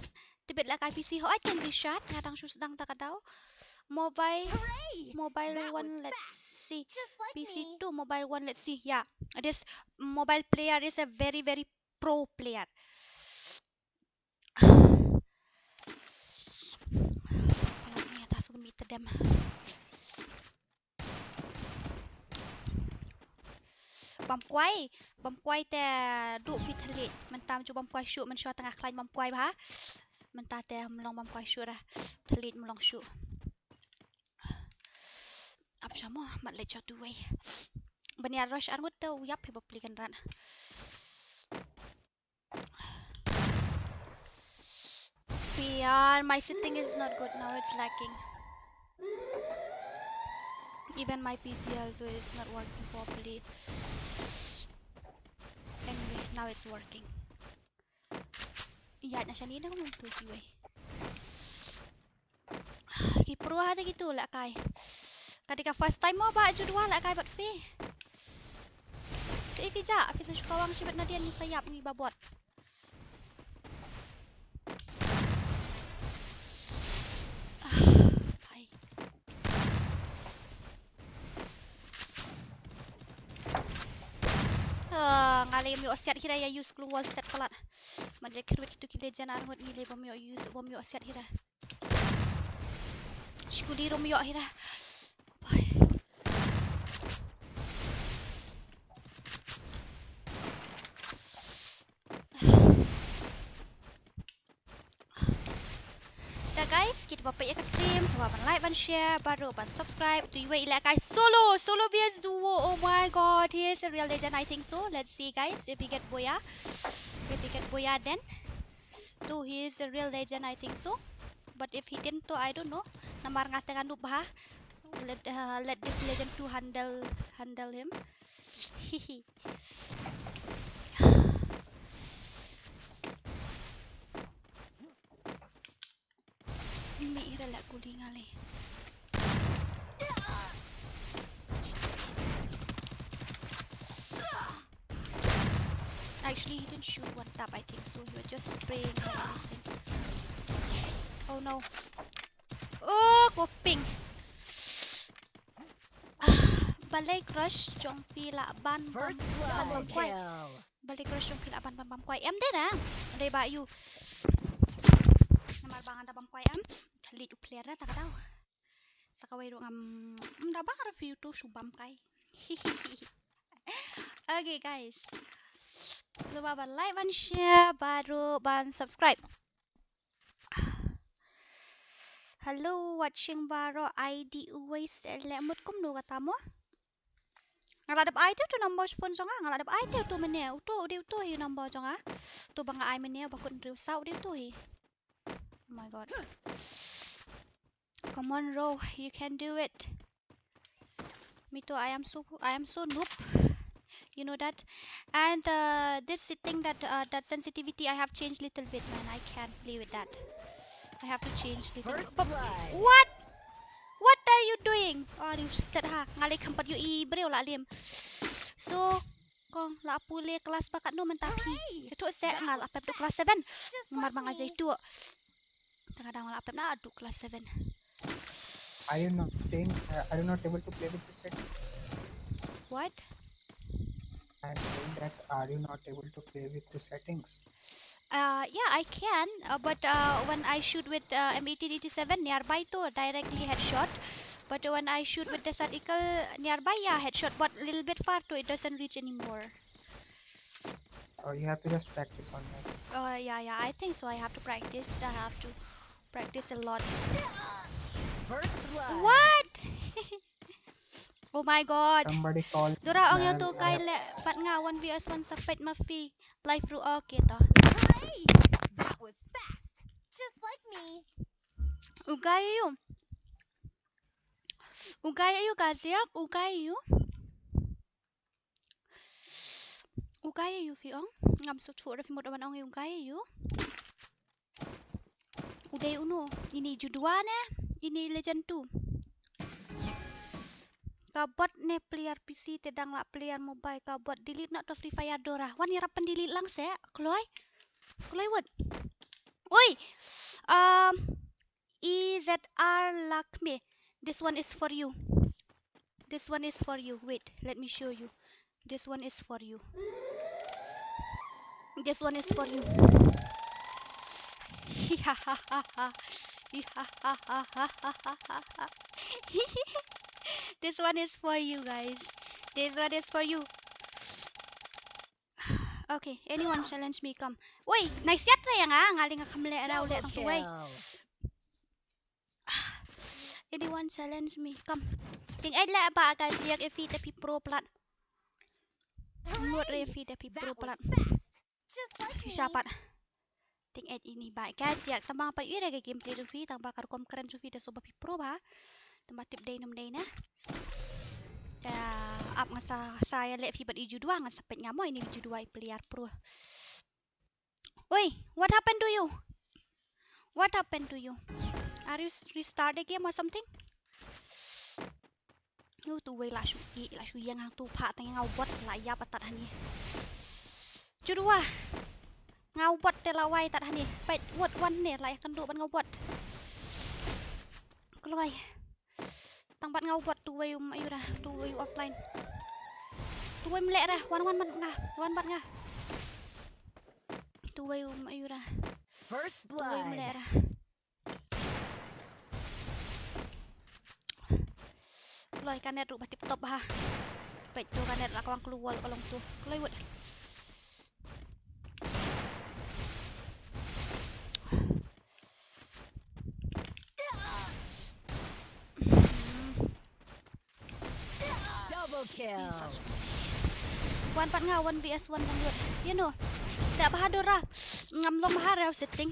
tbit la ka P C. Hooid, kong Richard, nga dang shu sdang ta ka daw. Mobile, mobile one, let's see. P C two, mobile one, let's see. Yeah, this mobile player is a very, very pro player. Palat ni ta su mi tedem. Bam kwai, bam kwai te du phi thylliej. Mynta ju bam kwai shuh, mynshuwa tang nga khlaiñ bam kwai bha. Mynta te mlong bam kwai shuh ra. Thylliej mlong shuh. Ap shamo, mat leit shatu wei. Ban ïa rush arngut te u ïap hi ba pli kan ran. P R, my setting is not good now, it's lagging. Even my P C also is not working properly. Anyway, now it's working. Ïa, na shani na kumtu kiwei. Ki pro ha te kitu lehkai. Ka dei ka first time mo ba ju dua lehkai bad phi. Te phi ja, phi sa shu kawang shi bad nadien ngi sa ïap ngi ba bot. Ah, hai. Ah, nga lei ym ïoh siat hi ra ïa use gloo wall stat palat. Mat lei kyrwit kitu ki legend arngut ngi lei bym ïoh use, bym ïoh siat hi ra. Shikuli rum yoh hira. Bye. Da guys, kita ba peit ïa ka stream, sngewbha ban like, ban share, baroh ban subscribe. Tu iwei i lehkai solo, solo versus duo. Oh my god, he is a real legend, I think so. Let's see guys, if he get Boya. If he get Boya then. Tu, he is a real legend, I think so. But if he didn't, tu, I don't know. Namar nga teng nga noob bha. Let, uh, let this legend to handle, handle him. Hihi. Mih ira la kuli ngali. Actually, he didn't shoot one tap, I think so. He was just spraying or anything. Oh no. Oh, ko ping. Ah, balei crush jong phi lah ban bam, first ban bam kwai. Kill. Balei crush jong phi lah ban bam bam kwai. Em dei na. Dei ba ïu. Namar ba nga da bam kwai em. Kali u player da ta ka daw. Sa kawei ruh ngam, mm, da ba ka review tu shu bam kai. Okay guys. Sngewbha ban like, ban share, baroh ban subscribe. Hello, watching baroh, I D uwei se leh mut kumno kata mo? Nga la dep ai te uto number phone jong nga, nga la dep ai te uto mynne, uto, u dei uto hi number jong nga. Uto ba nga ai mynne, ba kut hynriew saw, u dei uto hi. Oh my god. Come on, Ro, you can do it. Me too, I am so, I am so noob. You know that. And, uh, this setting that, uh, that sensitivity I have changed little bit, man. I can't play with that. I have to change little bit. First blood. What? What are you doing? Oh, you start ha. Nga leh kam pat ïohi briew la lim. So, kong la pule class ba katno mynta phi? Hooray! Te tu se nga la pep tu class seven. Just like me. Namar ba nga jai tu. Tang ka dang la pep na tu class seven. Are you not saying, uh, are you not able to play with the settings? What? I'm saying that are you not able to play with the settings? Uh, yeah, I can, uh, but, uh, when I shoot with, uh, M eighteen eighty-seven nearby tu, directly headshot. But when I shoot with Desert Eagle nearby, yeah, headshot, but a little bit far tu, it doesn't reach anymore. Oh, you have to just practice on that. Oh, yeah, yeah, I think so. I have to practice. I have to practice a lot. First blood. What? Oh my god. Somebody call Dora, ong ïa tu kai leh pat nga one versus one sa peit ma phi. Live ruh, okay to. Hooray! That was fast. Just like me. U guy ïa u. U guy ïa u ka ziak, u guy ïa u. U guy ïa u phi ong. Ngam sngewthuh re phi mut ban ong ïa u guy ïa u. U dei uno, ini Judua ne, ini Legend two. Ka bot ne player P C te dang lah player mobile, ka bot delete noh to Free Fire Dora. Wan ïarap pyn delete lang se, kloi. Kloi wat. Oi. Um, E Z R Lakme. This one is for you. This one is for you. Wait, let me show you. This one is for you. This one is for you. This one is for you, guys. This one is for you. Okay, anyone challenge me, come. Oi, nice shot re ïa nga, nga leh nga kham leh ra u leh tang tu wei. Anyone challenge me? Come. Ting eit leh ba ka siak e phi te phi pro plat. Mut re phi te phi pro plat. Phi sha pat. Ting eit ini ba ka siak tang ba pat ïa re ka gameplay jong phi tang ba ka rukom kren jong phi te so ba phi pro ba. Tang ba tip dei num dei na. Te ap nga sa sa ïa leh phi bad i Judua nga sa peit nga mo ini Judua i player pro. Oi, what happened to you? What happened to you? Are you s-, restart the game or something? Yu tu wei la shu i, la shu ïeng hang tu pha tang nga wat la ïa patat hani. Judua. Nga wat te la wai tat hani. Peit wat wan ne la ïa kan du ban nga wat. Kloi. Tang bat nga u bot tu wei um ayu ra, tu wei u offline. Tu wei um leh ra, wan wan bat nga, wan bat nga. Tu wei um ayu ra. First blood. Tu wei um leh ra. Loi ka net ruh ba tip top ha. Peit tu ka net la ka wang kloi wall ka long tu. Kloi wut. Double kill. Wan pat nga one V S one lang wut. You know. Te bha Dora. Ngam long bha re u setting.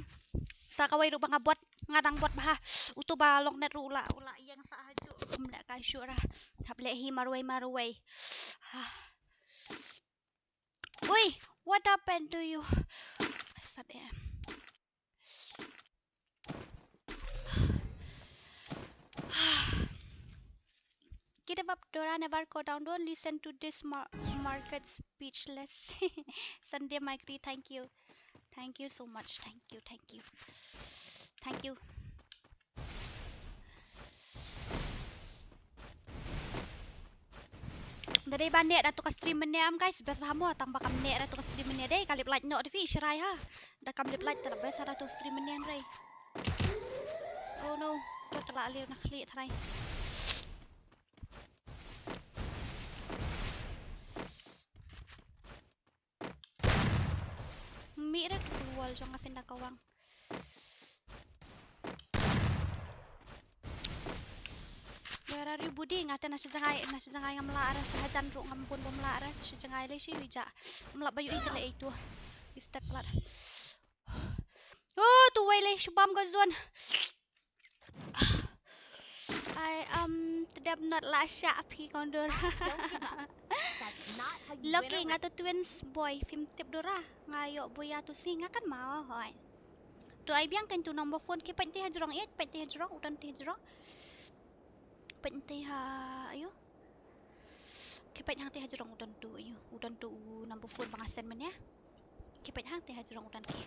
Sa kawei ruh ba nga bot, nga dang bot bha. Utu ba long net ruh u la, u la ïeng sa ha ju. Kum leh ka shu ra. Hap leh hi marwei marwei. Ui, what happened to you? Sat eh. Get him up, Dora, never go down. Don't listen to this mar market speechless. Sunday Micree, thank you. Thank you so much. Thank you, thank you. Thank you. Da dei ba neh da tu ka stream mynne am guys, best bha mo tang ba kam neh da tu ka stream mynne dei, ka lip light noh da phi shrai ha. Da kam lip light ta la best da tu stream mynne rei. Oh no, to ta la alir na khlieh tharai. Mih re tu wall jong nga phin da ka wang. Where are you, buddy? Nga te na sha jngai, na sha jngai ngam lah re, sha hajan ruh ngam bun bym lah re, sha jngai lei shu ïa. Ngam lah ba ïohi te lei tu. Ïa step plat. Oh, tu wei lei shu bam ka zone. I am tdem not la sha phi kondor. Lucky nga tu twins boy, phim tip Dora. Nga ïoh boy ïa tu si nga kan ma hoi. Tu ai biang kan tu number phone ki pait ti ha jrong, eh, pait ti ha jrong, u don ti ha jrong. Pait ti ha, ayo. Ki pait hang ti ha jrong u don tu, ayo. U don tu u number phone ba nga send mynne. Ki pait hang ti ha jrong u don ki.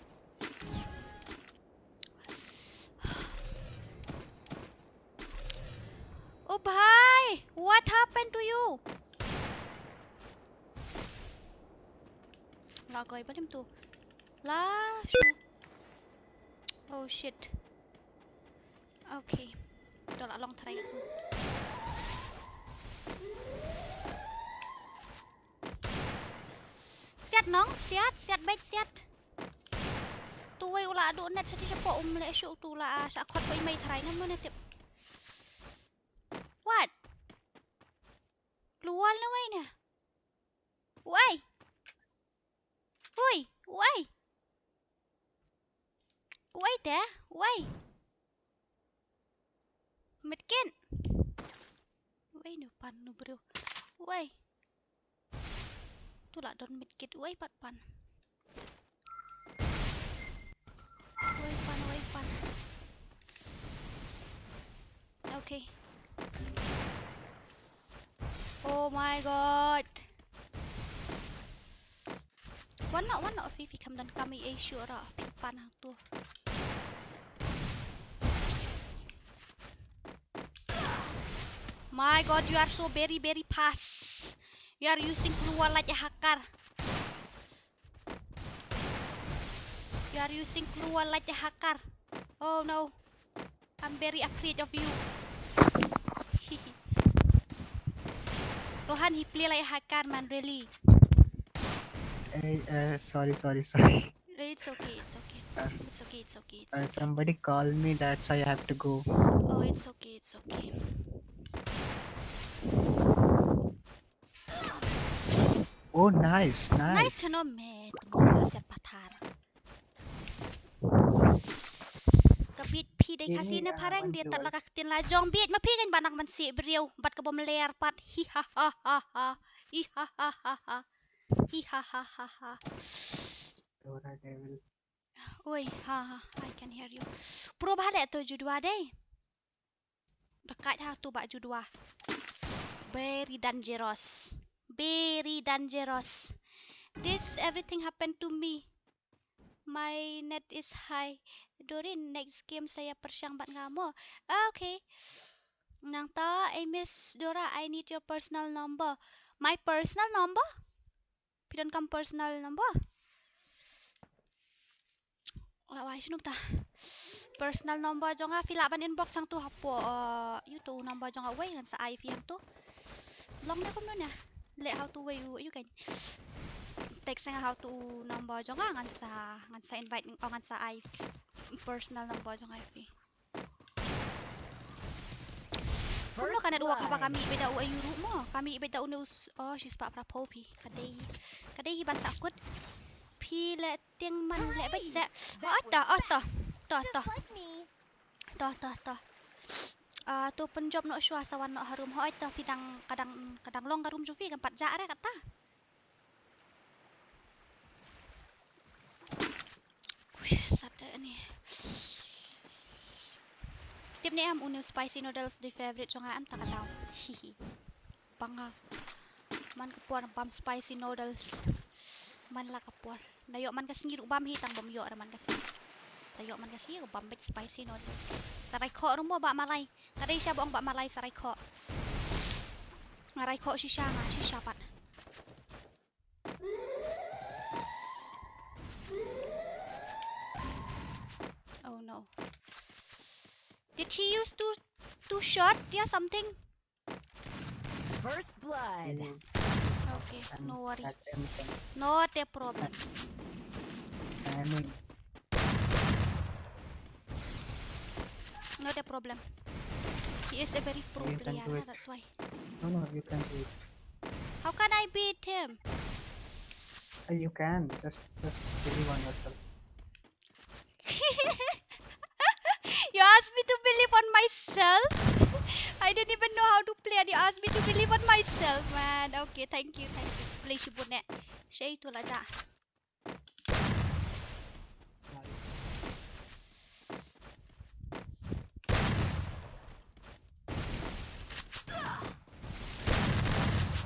Oh bhai, what happened to you? La koi ba lim tu. La shu. Oh shit. Okay. To la long tharai. Siat nong, siat, siat beit, siat. Tu wei u la duh net sha ti sha po, um leh shuh tu la, ah, sha khot poi mei tharai na mo ne tip. What? Lual na wei ne. Wei. Ui, wei. Wei te, wei. Medkit. Wei nu pan nu bro. Wei. Tu la don medkit, wei pat pan. Wei pan, wei pan. Okay. Oh my god. Wan noh, wan noh, phi, phi kham don kam ei ei shuh ra, phi pan hangtu. My god, you are so very, very fast. You are using Kloo Wall like a hacker. You are using Kloo Wall like a hacker. Oh no. I'm very afraid of you. Rohan, he play like a hacker, man, really. Hey, uh, sorry, sorry, sorry. It's okay, it's okay. Uh, It's okay, it's okay, it's uh, okay. Somebody called me, that's why I have to go. Oh, it's okay, it's okay. Oh, nice, nice. Nice, no, mate. Ngora siat pathar. Ka bit phi dei Khasi ne phareng, dei tat la ka ktien la jong bit ma phi kein ba nak man si briew bad ka bom ler pat. Hi ha ha ha ha. Hi ha ha ha ha. Hi ha ha ha ha. Dora Devil. Oi, ha ha, I can hear you. Pro bha le to judwa dei. Dekat ha tu bak judwa. Very dangerous. Very dangerous. This everything happened to me. My net is high. Dorin, next game saya pyrshang bad nga mo. Ah, okay. Nangta, I miss Dora, I need your personal number. My personal number? Phi donkam personal number? La wai shano ta. Personal number jong nga phi lah ban inbox hangtu hapoh, uh, ïa utu number jong nga uwei ngan sa ai phi hangtu. Long ne kumno ne? Leh hangtu uwei u ïa u kan. Text nga hangtu number jong nga ngan sa, ngan sa invite, oh, ngan sa ai personal number jong nga ïa phi. Kumno ka network haba ka mih beit da u aïu ruh mo? Ka mih beit da une u s-, oh, shispah phra phew phi. Ka dei, ka dei hi ban sahkut. Phi leh tieng man leh beit seh. Oh, to, oh, to. To, to. To, to, to. Ah, to pynjop noh shuwa sa wan noh harum. Hooid to phi dang, ka dang, ka dang long ka room jong phi kan pat jah re kata. Ui, sat de ani. Tip ne em une u spicy noodles dei favorite jong nga em ta ka daw. Hihi. Bang nga. Man ka por bam spicy noodles. Man la ka por. Da ïoh man ka sngi ruh bam hi tang bam ïoh da man ka sngi. Da ïoh man ka sngi ruh bam beit spicy noodles. Sa raikhoh ruh mo Bah Malai. Ka dei sha ba ong Bah Malai sa raikhoh. Nga raikhoh shisha nga, shisha pat. Oh no. Did he use two, two shot? Yeah, something. First blood. Okay, no worry. Not a problem. Timing. Not a problem. He is a very pro player, that's why. No, no, you can do it. How can I beat him? Uh, you can. Just, just believe on yourself. You asked me to believe on myself? I didn't even know how to play and you asked me to believe on myself, man. Okay, thank you, thank you. Play shibun eh. Shay tu la ja.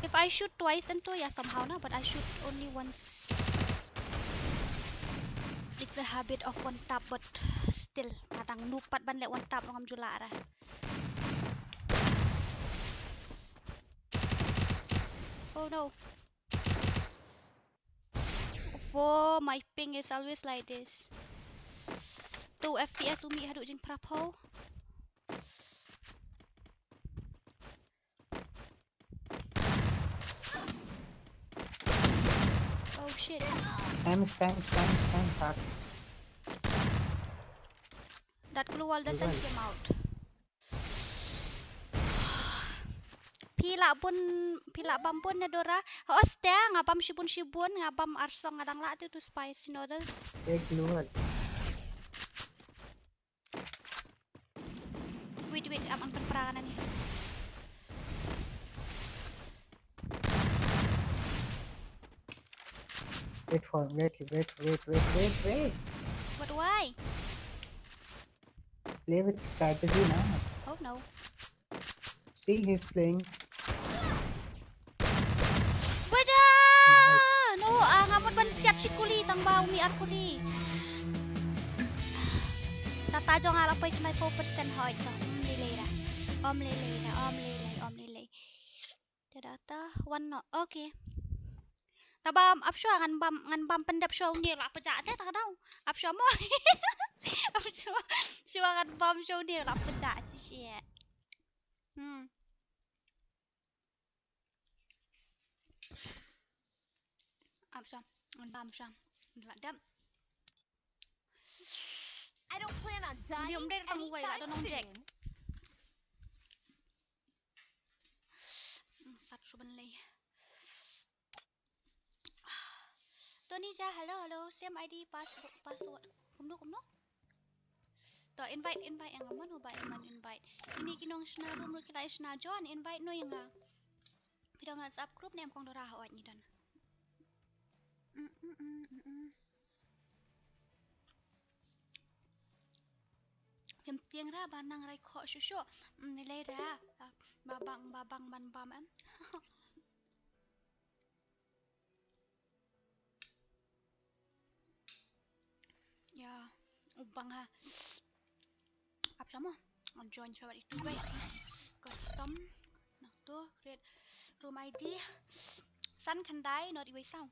If I shoot twice and two, yeah, somehow na, but I shoot only once. It's a habit of one tap, but still, nga dang noob pat ban leh one tap, ngam ju lah ra. Oh no. Oh, my ping is always like this. Two F P S u mih haduh jingphraphew. Oh shit. Spam, spam, spam, spam, fast. That glue wall doesn't came out. Phi lah bun, phi lah bam bun ne Dora? Hooid te, nga bam shibun shibun, nga bam arsong, nga dang lah tu tu spicy noodles. Ek glue wall. Wait, wait, am, am pynpra nani. Wait for, wait, wait, wait, wait, wait, wait. But why? Play with strategy, na. Oh no. See, he's playing. Wada! Nice. No, ah, nga mut ban siat shi kuli tang ba u mih ar kuli. Data jong nga la poi khyndai phew percent hoi to. Om lei lei da. Om lei lei da. Om lei lei, om lei lei. Te data one no. Okay. Taba ap shuwa ngan bam, ngan bam pyndep shuwa une la pejah te ta ka daw. Ap shuwa mo. Ap shuwa, shuwa ngan bam shuwa une la pejah chi shi. Hmm. Ap shuwa, ngan bam shuwa. Ngan la dep. I don't plan on dying anytime soon. Ngan dei tang uwei la don nong Jack. Hmm, sat shu ban lei. Tony Ja, hello, hello. Same I D, pass-, password. Kumno, kumno? To invite, invite ïa nga, mano ba ïa man invite. Kine ki nong shna room ruh ki la shna join, invite noh ïa nga. Phi don WhatsApp group ne em kong Dora, hooid ngi don. Mm, mm, mm, mm, mm. Phim tieng ra ba nang rai khoh shuh shuh. Mm, ni lei ra. Ba bang, ba bang ban bam em. Ya, u bang ha. Ap sha mo. Join sha wat itu bai. Custom. Nah, tu create room I D. San khyndai not iwei saw.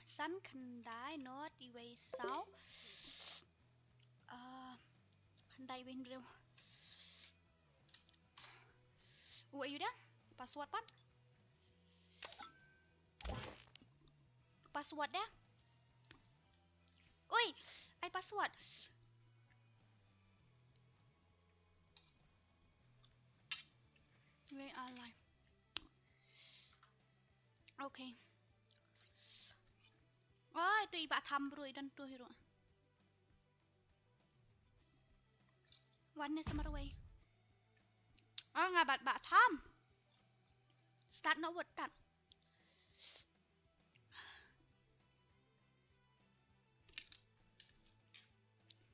San khyndai not iwei saw. Ah, Khyndai wei hynriew. U ayu da? Password pat? Password da? Ui, ai password. Wei alai. Okay. Oi, tu i Bah Tham bro, i don tu hi ruh. Wan ne sa marwei. Ah, nga bad Bah Tham. Start noh wut tat.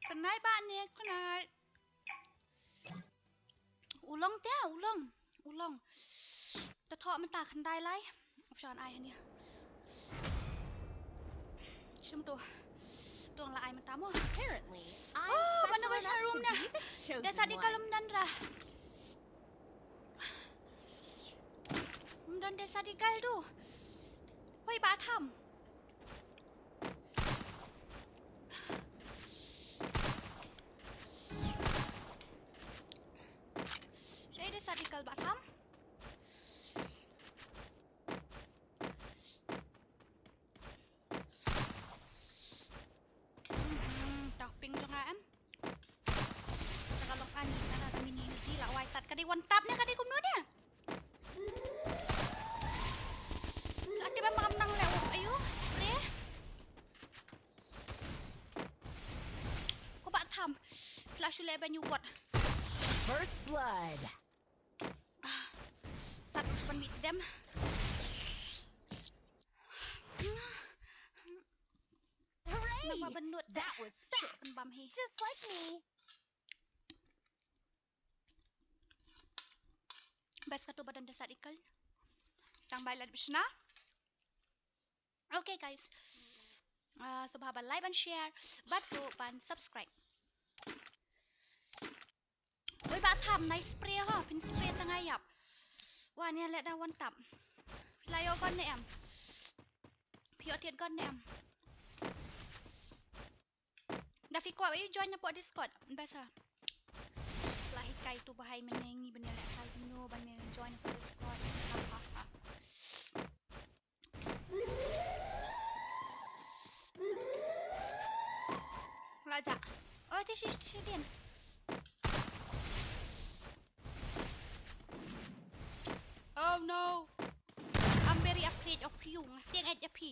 Khynnai Bah ne khynnai. U long te, u long. U long. Te thoh mynta khyndai lai. Option ai hania. Shim tu. Tu nga la ai mynta mo. Apparently, I'm Oh, ban special ba sha enough room to na. Be the chosen Desa di one. Kalum dan ra. Ym don Desa di kal tu. Hoi Bah Tham. Shaei Desa di kal Bah Tham. Hmm, tah ping jong nga em. Jaka long ani kana ka mini Uzi la wai tat ka dei one tap ne ka dei kumno ne. La tip em ba ngam nang leh u ayu spray. Ko Bah Tham. Phi la shu leh ban ïa u bot. First blood. Sat ban mih dem. Hooray! Namar ba nud. That was fast. Pynbam hi. Just like me. Best katu ba don Desa di kal. Tang bai lad bishna. Okay guys. Ah, sngewbha ban like ban share bad ruh ban subscribe. Oi Bah Tham, nai spray ho, phin spray tang ïap. Wa ne leh da one tap. Phi la ïoh gun ne em? Phi ïoh thied gun ne em? Da phi kwah ïa join na pok Discord. Best ha. La hikai tu bahai mynne ngi ban ïa leh kai no ban ïa join na pok Discord. Ha ha ha. Raja. Oh, this is, this is again. Oh no. I'm very afraid of you. Nga tieng ej ap hi.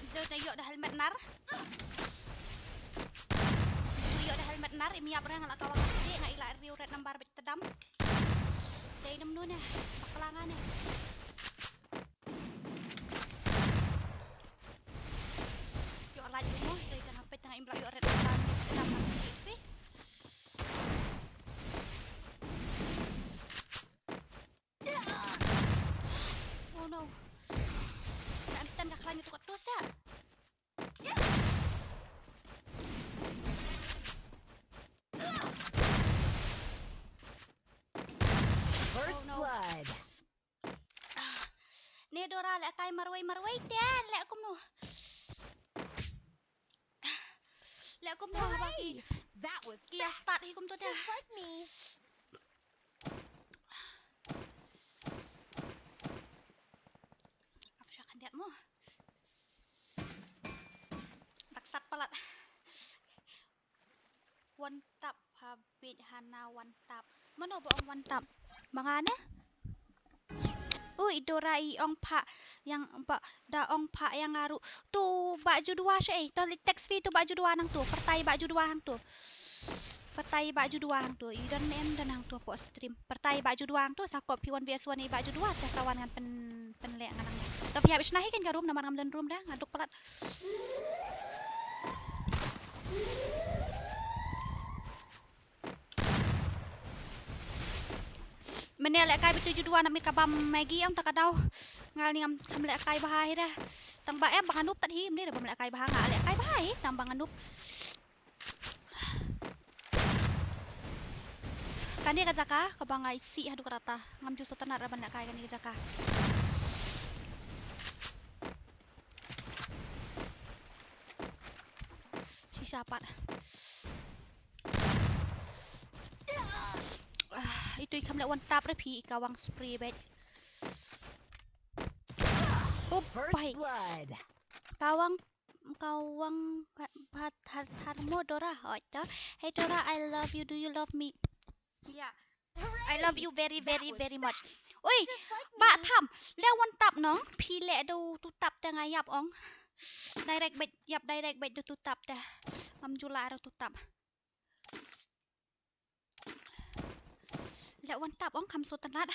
Ito na ïoh da helmet nar. Ito ïoh da helmet nar. Im ïap re nga la kawang. Nga ila riew red number bit tedam. Dei nam nu ne. Bakla nga ne. Ïoh lait mo, dei tang hapit tang im la ïoh red ban dam na phi. Oh no. Na em tan ka klan itu kat tu sa. First Oh no. blood. Ne Dora leh kai marwei marwei te leh kumno. Leh kumno haba ki Hooray! That was ki ïa fast. Start hi kumto te. Just like me. Ap sha khyndiat mo. Tak sat palat. One tap ha bit hana one tap. Mano ba ong one tap? Ma nga ne? Ui, Dora i ong pha ïa nga ba da ong pha ïa nga ruh. Tu ba ju dua sha ei. To li text phi tu ba ju dua nang tu. Pyrtai ba ju dua hang tu. Pyrtai ba ju dua hang tu. I don em don hang tu pok stream. Pyrtai ba ju dua hang tu sa kop phi one versus one i ba ju dua sa ka wan ngan pyn pynleh ngan nang. To phi hap shna hi kan ka room namar ngam don room da nga duk palat. Mynne leh kai bitu ju dua na mit ka bam Maggie ong ta ka daw. Ngal ni ngam tham leh kai bha hi da. Tang ba em ba nga nup tat hi mynne da bam leh kai bha nga leh kai bha hi tang ba nga nup. Kane ka jaka kaba nga isih haduh katta ngam ju sngewtynnat ra ban leh kai kane ka jaka. Shi Shapat. Ah, itu i kham leh one tap re phi, i kawang spray bad. Up, first pai. Blood. Kawang, kawang, ba, ba, thar, thar mo Dora, oh, ito. Hey Dora, I love you. Do you love me? Yeah. I love you very, very, very much. Oi, ba tham, leh one tap nong, phi leh do two tap te nga ïap ong. Direct bad, ïap direct bad do two tap te. Ngam ju lah ruh two tap. Leh one tap ong kham sngewtynnat.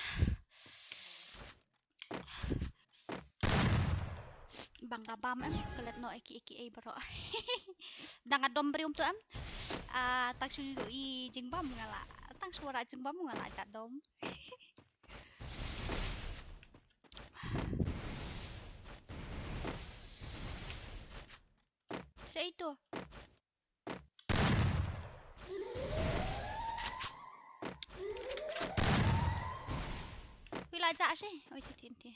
Bang ka bam em, klet noh eki eki ei baroh. Dang ka dom briew to em. Ah, tang shu i jingbam nga la. Tang shu wara jingbam nga la jadom. Sa itu. Phi la jah shi. Oi, ti, ti, ti.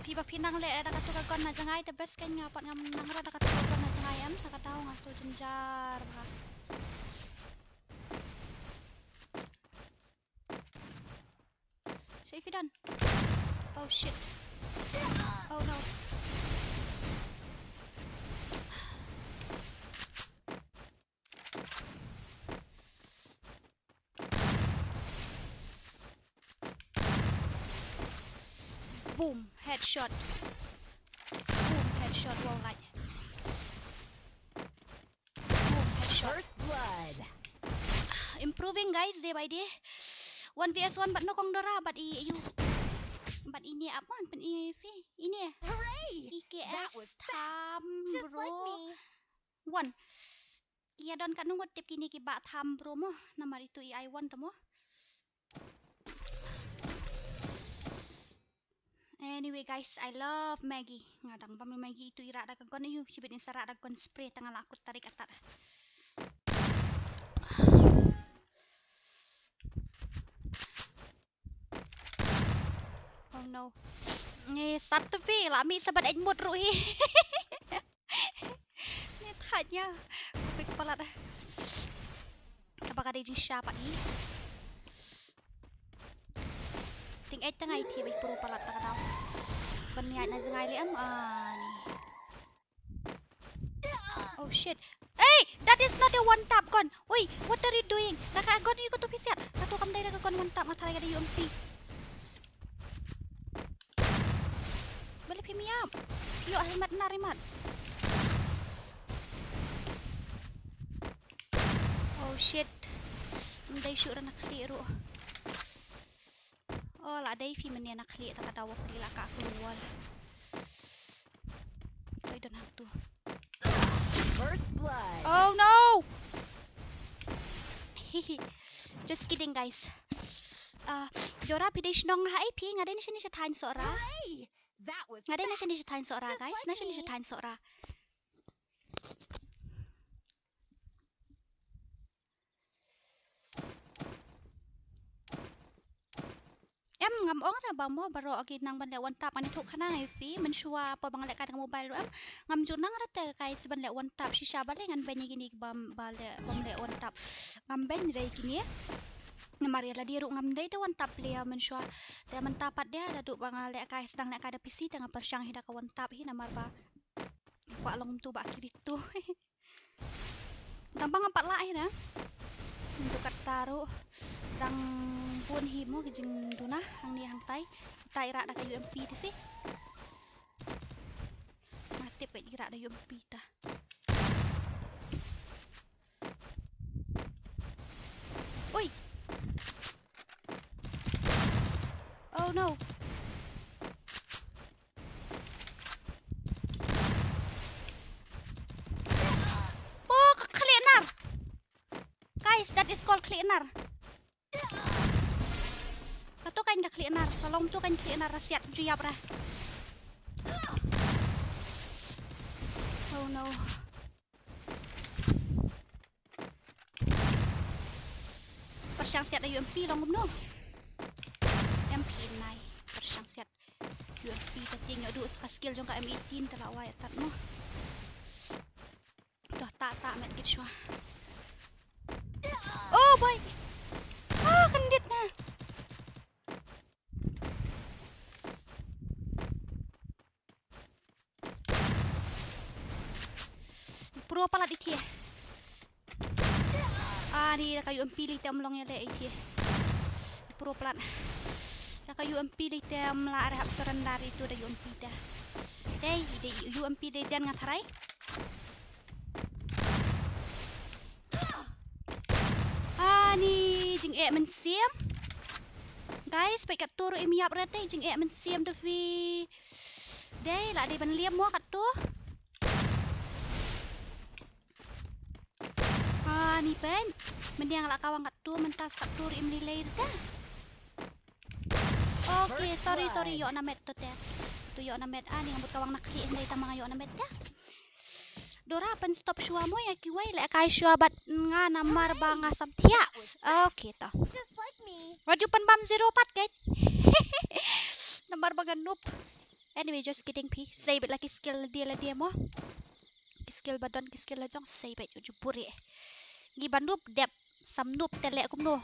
Phi ba phi nang leh da katu ka gun na jngai te best kan nga pat ngam nang ra da katu ka gun na jngai em, da ka daw nga sngewjynjar bha. Save it done. Oh shit. Oh no. Boom, headshot. Boom, headshot, wow, like. Boom, headshot. First blood. Improving, guys, day by day. One v one, but no kong Dora, but i, you, but ini apa, but i fi, ini. Hooray! That was fast. Just like me. One. Ïa don ka nungut tip kini ki ba tham bro mo. Namar itu i ai one to mo. Anyway guys, I love Maggie. Nga dang bam Maggie itu i rah da ka gun ayu, shibit in sa rah da gun spray tang la kut tarik atat. Oh no. Ngi sat tu pi la mi sabat ej mut ruh hi. Ni thait nya. Kupik palat. Kaba ka dei jingsha pat hi. Ting ej tang ai thi bai puru palat ta ka daw. Ban ngi ai na jngai li em ani. Oh shit. Hey, that is not a one tap gun. Oi, what are you doing? Na ka gun yu ko tu pisiat. Ka tu kam dai na ka gun one tap nga tharai ka dei U M P. Balik phi miap. Yo helmet nar imat. Oh shit. Ndai shu rana khlieh ruh. Oh, la dei phi mane na khlieh ta ka daw phi la ka klwal. Toi don hang tu. First blood. Oh no. Just kidding guys. Ah, Dora phi dei shnong ha ei phi nga dei na shani sha thaiñ Sohra. Hooray! That was fast. Nga dei na shani sha thaiñ Sohra guys. Na shani sha thaiñ Sohra. Em ngam ong ra ba mo baroh ki nang ban leh one tap ani thuk khanang ei phi mynshuwa por ba nga leh kai da ka mobile ruh em ngam ju nang ra te kai sa ban leh one tap shisha ba leh ngan beiñ ïa kini ba, ba leh bym leh one tap ngam beiñ re kini. Namar ïa lade ruh ngam dei te one tap leh mynshuwa te mynta pat de da duh ba nga leh kai sdang leh kai da P C te nga pyrshang hi da ka one tap hi namar ba kwah long tu ba kiri tu. Tang ba ngam pat lah hi na. Ndu katta ruh dang bun hi mo ki jingduna hangni hangtai. Utai rah da ka U M P te phi. Ma tip ka i rah da U M P ta. Oi. Oh no. Oh, ka khlieh nar. Guys, that is called khlieh nar. Ka tu kan ka khlieh nar, ka long tu kan khlieh nar, rasiat ju ïap ra. Oh no. Pyrshang siat da U M P long kumno. M P nine pyrshang siat. U M P ta tieng ïoh duh sa ka skill jong ka M eighteen ta la wai atat mo. Ata met kit shwa. Oh boy. Ah, kyndit na. Pro palat iti. Ah, ni da ka U M P dei te ym long ïa leh iti. Pro palat. Da ka U M P dei te ym lah re hap surrender itu da U M P te. Dei, dei U M P dei jan nga tharai. Ani jingeh mynsiem. Guys, peit katto ruh im ïap re te jingeh mynsiem te phi. Dei, la dei ban liam mo katto. Ani peit. Myndiang la kawang katto, mynta katto ruh im lei lei te. Okay, sorry, sorry, ïoh na met to te. To ïoh na met, ani nga mut kawang na khlieh hynrei tang ma nga ïoh na met te. Dora pyn stop shuwa mo ïa kiwei, leh kai shuwa bad nga namar ba nga samthiah. Okay to. Wat ju pynbam zero pat keiñ. Namar ba nga noob. Anyway, just kidding phi. Sei beit la ki skill lade lade mo. Ki skill ba don, ki skill la jong, sei beit, ju buhrieh. Ngi ba noob dep. Sam noob te leh kumno.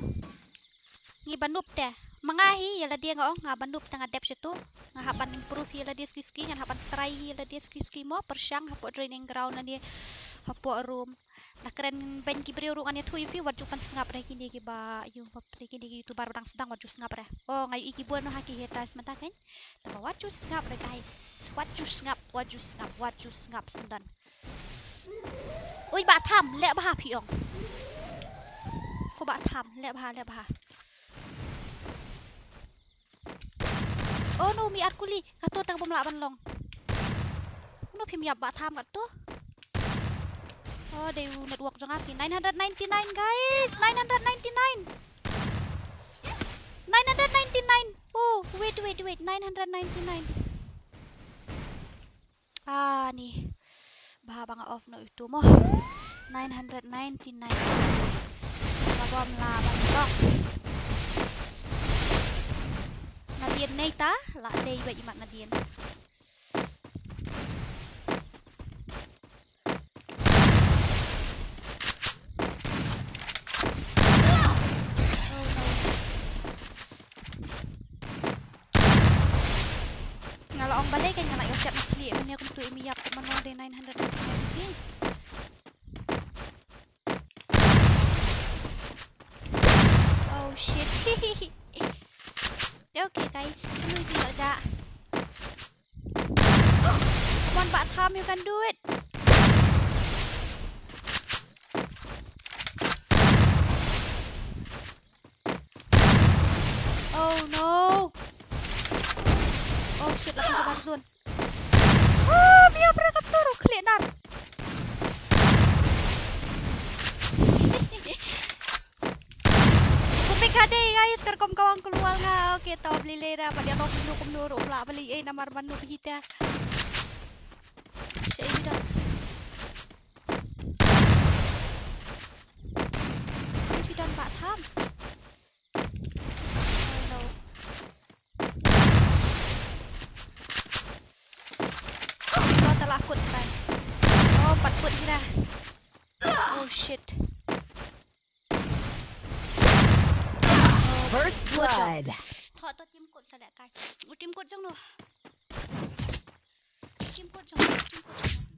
Ngi ba noob te. Ma nga hi ïa lade nga ong, nga ba noob te nga dep shatu. Nga hap ban improve hi ïa lade suki suki, ngan hap ban try hi ïa lade suki suki mo, pyrshang hapoh training ground lane hapoh room. La kren beiñ ki briew ruh ngan ïathuh ïa phi, wat ju pynsngap re kine kiba, ïa ba phi kine ki YouTuber ba dang sdang, wat ju sngap re. Oh, nga ïohi ki bun noh ha ki haters mynta keiñ. Tangba wat ju sngap re guys. Wat ju sngap, wat ju sngap, wat ju sngap syndon. Ui, Bah Tham, leh bha phi ong. Ko Bah Tham, leh bha, leh bha. Oh no, mi ar kuli, kato tang bym lah ban long. No phim ïap Bah Tham kato. Oh, dei u network jong nga phi. Nine hundred ninety-nine guys, nine hundred ninety-nine. Nine hundred ninety-nine. Oh, wait, wait, wait, nine hundred ninety-nine. Ani. Bha ba nga off noh ito mo. Nine hundred ninety-nine. Ba bom la ba dok. Nadien nei ta, la dei ba imat nadien. Oh no. Nga la ong balei kan nga la ïoh siat na khlieh ban ïa kumtu im ïap kumno de nine hundred. Oh shit. Okay guys, sulu jing la ja. Come on, Bah Tham, you can do it. Oh no. Oh shit, la ka bar zone. Oh, mi opera ka turu klik nar. Kupik ka dei guys, kyrkom kawang keluar nga. Okay, tau beli lera, pat dia kau kumno kumno ruh pula beli, eh, namar manu hita. Sha i bidang. Bidang Bah Tham. Oh no. Oh, tala kut kai. Oh, pat kut hi dah. Oh shit. First blood. Tho to tim kut sa leh kai. U tim kut jong no. Tim kut jong no. Tim kut jong no.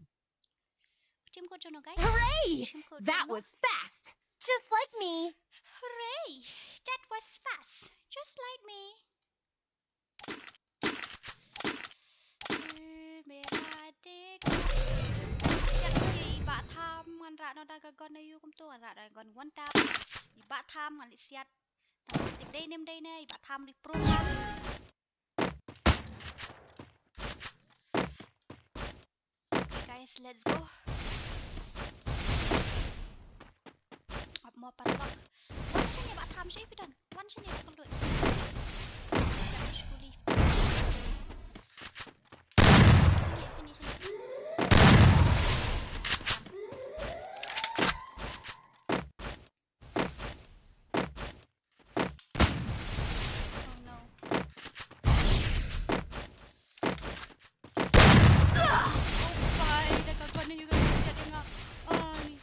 Tim kut jong no, guys. Hooray! Tim kut jong no. That was fast. Just like me. Hooray! That was fast. Just like me. Eh, mera dek. Siat ki i Bah Tham ngan rah noh da ka gun ayu kumtu, ngan rah da ka gun one tap. I Bah Tham ngan leit siat. Tang tip dei nem dei ne, i Bah Tham ri pro kan. Okay guys, let's go. Ap mo padlock. Wan shane Bah Tham, shane phi don. Wan shane Bah Tham. Siap shkuli. Shane, shane, shane. Oh no. Oh, bye. Da ka gun ayu ka siat ïa nga. Ani.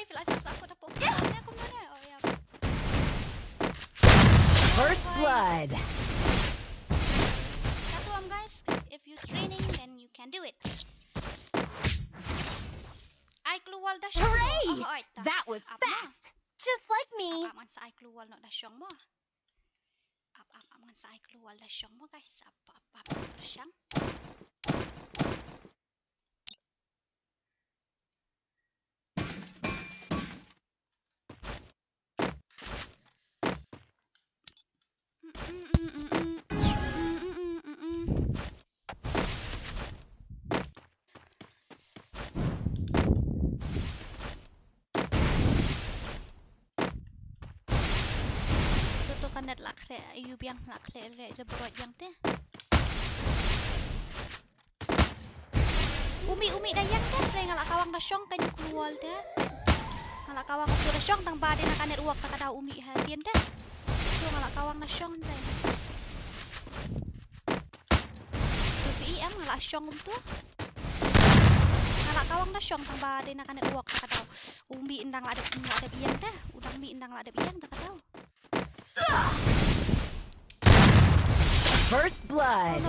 Feel like sa sa ko tapo. Ya, ya ko mana? Oh ya. First blood. Satu am guys, if you training then you can do it. Ai klur wal da shong. Hooray! Oh, oi, ta. That was fast. Just like me. Apa man sa ai klur wal no da shong mo. Ap ap ap man sa ai klur wal da shong mo guys. Ap ap ap shang. To to ka net la khreh, ïu biang la khreh re jabrot ïang te. Umi umi da ïang te, re nga la kawang da shong ka ñu klur wal te. Nga la kawang ka da shong tang ba dei na ka network ta ka daw umi ha tien te. To nga la kawang da shong te. To pi em nga la shong um to. Nga la kawang da shong tang ba dei na ka network ta ka daw. Umi ndang la dep, la dep ïang te. U dang mi ndang la dep ïang ta ka daw. First blood.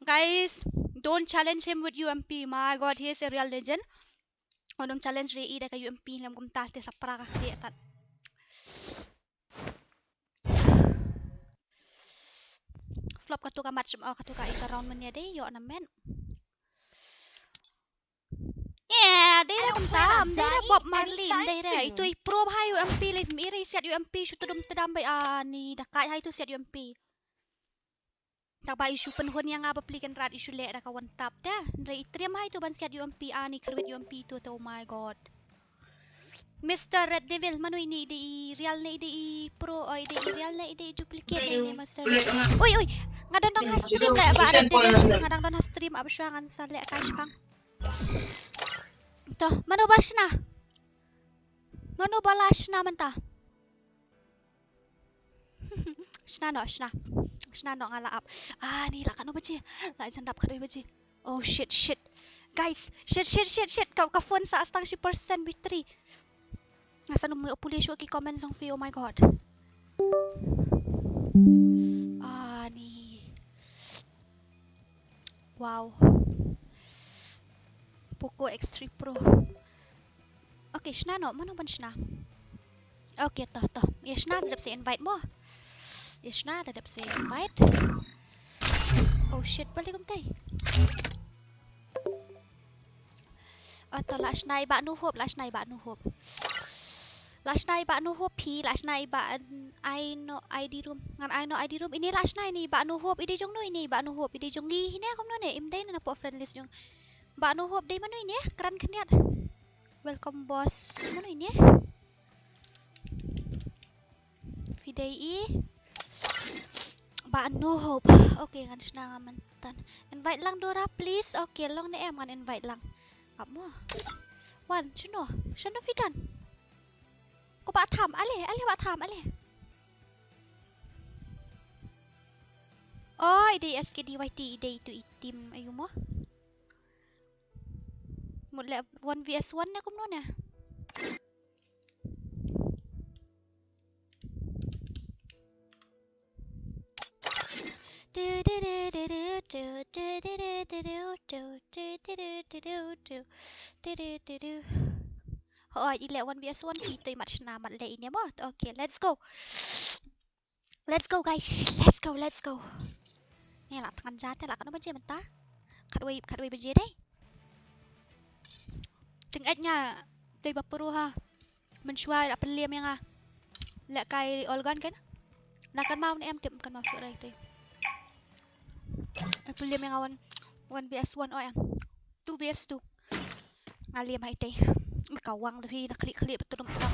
Guys, don't challenge him with U M P. My God, he is a real legend. Onom challenge re i da ka U M P lem kumta te sa pra ka khriat tat. Flop katu ka match, oh, katu ka ita round mania dei, yo na men. Yeah, dei da kumta, dei da Bob Marley, dei da. Itu i pro bha U M P le, mi re siat U M P shu tudum tedam bai ani da kai hai tu siat U M P. Tak ba i shu pynhun ïa nga ba pli kan rat i shu leh da ka one tap te. Nre i triam hai tu ban siat U M P ani kyrwit U M P tu te, oh my God. Mister Red Devil, mano ini, i dei i real ne i dei i pro, oh, i dei i real ne i dei i duplicate ne ini Mister Red. Oi, oi, nga don don ha stream le ba Red Devil, nga don don ha stream ab shwa ngan sa leh kai shpang. To, mano ba shna? Mano ba la shna mynta? Shna no, shna. Shna no nga la ap. Ah, ni la kano baje. La jan dap kano baje. Oh shit, shit. Guys, shit, shit, shit, shit. Ka, ka phone sa stang shi percent battery. Nga sa num ngi opule shu ki comment jong phi, oh my God. Ah, ni. Wow. Poco X three Pro. Okay, shna no, mano ban shna? Okay, to, to. Ïa shna da dep se invite mo. Ïa shna da dep se invite. Oh shit, balik kumtai. Oh, to la shna i ba nu hop, la shna i ba nu hop. La shna i ba nu hop hi, la shna i ba ai no I D room. Ngan ai no I D room. Ini la shna ini ba nu hop, i dei jong nu ini ba nu hop, i dei jong ngi hi ne, kom no ne, im dei na po friend list jong. Ba nu hop dei mano ini, kran khyndiat. Welcome boss. Mano ini? Phi dei i ba nu hop. Okay, ngan shna nga myntan. Invite lang Dora, please. Okay, long ne em ngan invite lang. Ap mo. Wan, shano? Shano phi don? Ko ba tham, ale, ale ba tham, ale. Oh, i dei S K D Y T, i dei tu i team ayu mo. Mut le one V S one ne kumno ne? Hooid, i leh one V S one, i to i mat shna mat leh ine mo. Okay, let's go. Let's go, guys. Let's go, let's go. Ni la tngan ja te la kano baje mynta. Khatwei, khatwei baje dei. Jingeh nga dei ba pro ha. Mynshuwa la pynliem ïa nga. Leh kai organ kan. Na kan mau ne em tip kan mau shuwa dei. Pynliem ïa nga one, one V S one o em. Two V S two. Nga liem ha itei. Ka wang tu hi na khlieh khlieh betul betul.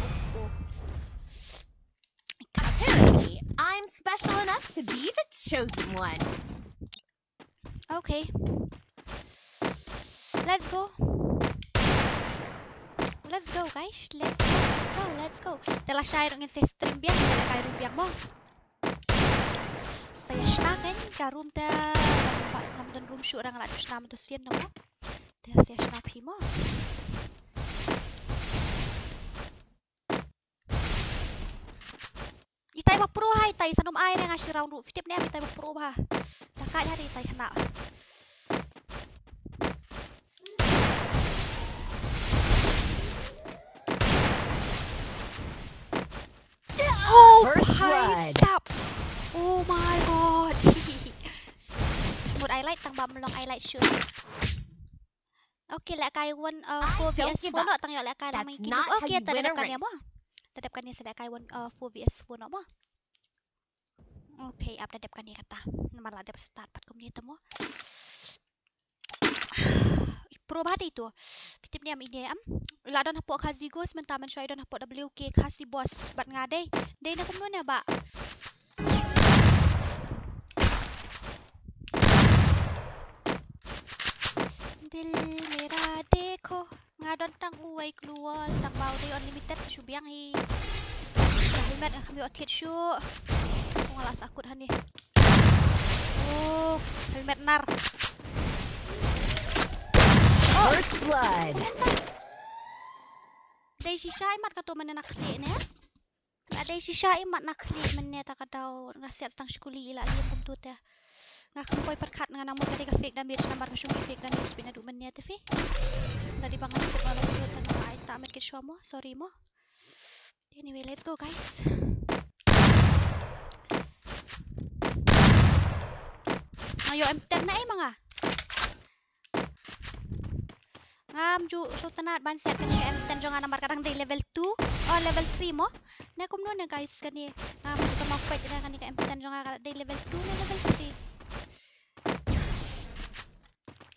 Apparently, I'm special enough to be the chosen one. Okay. Let's go. Let's go, guys. Let's go, let's go, let's go. Te lashai ruh ngin sa stream biang, ngin lehkai room biang mo. Sa ïa shna kein ka room te, ngam pat, ngam don room shuh, nga la dep shna mynta sien mo. Te sa ïa shna phi mo. Itai ba pro ha itai, sa nym ai re nga shi round ruh. Phi tip ne em itai ba pro ba. Da ka ïa itai khynnah. Oh, first blood. Bhai sab. Oh my god. Mut ai light tang ba ym long ai light shuh. Okay, lehkai one, uh, four V S four noh, tang ïoh lehkai lang ma ïa ki. Okay, ta dep kane mo. Ta dep kane sa lehkai one, uh, four V S four noh mo. Okay, ap da dep kane kata. Namar la dep start pat kumne te mo. Pro ba dei tu. Phi tip ne em ine em. La don hapoh Khasi Ghost mynta, mynshuwa i don hapoh W K Khasi Boss bad nga dei. Dei na kumno ne ba. Dil mera dekho. Nga don tang uwei klur, tang ba u dei unlimited shu biang hi. Ka helmet nga kham ïoh thied shuh. Nga la sah kut hangne. Oh, helmet nar. Oh. First blood. Dei shisha i mat kato mynne na khlieh ne. Ka dei shisha i mat na khlieh mynne ta ka daw, nga siat tang shkuli i la lieh kumtu te. Nga kham poi pyrkhat, nga nang mut ka dei ka fake damage namar ka shong ki fake damage bad naduh mynne te phi. Tadi ba ngan tip ba la kumtu te nga ai ta met ki shuwa mo, sorry mo. Anyway, let's go guys. Nga ïoh M ten na ei ma nga. Ngam ju sngewtynnat ban siat kane ka M ten jong nga namar ka dang dei level two, oh, level three mo. Ne kumno ne guys kane, ngam ju tama peit ne kane ka M ten jong nga ka dei level two ne level three.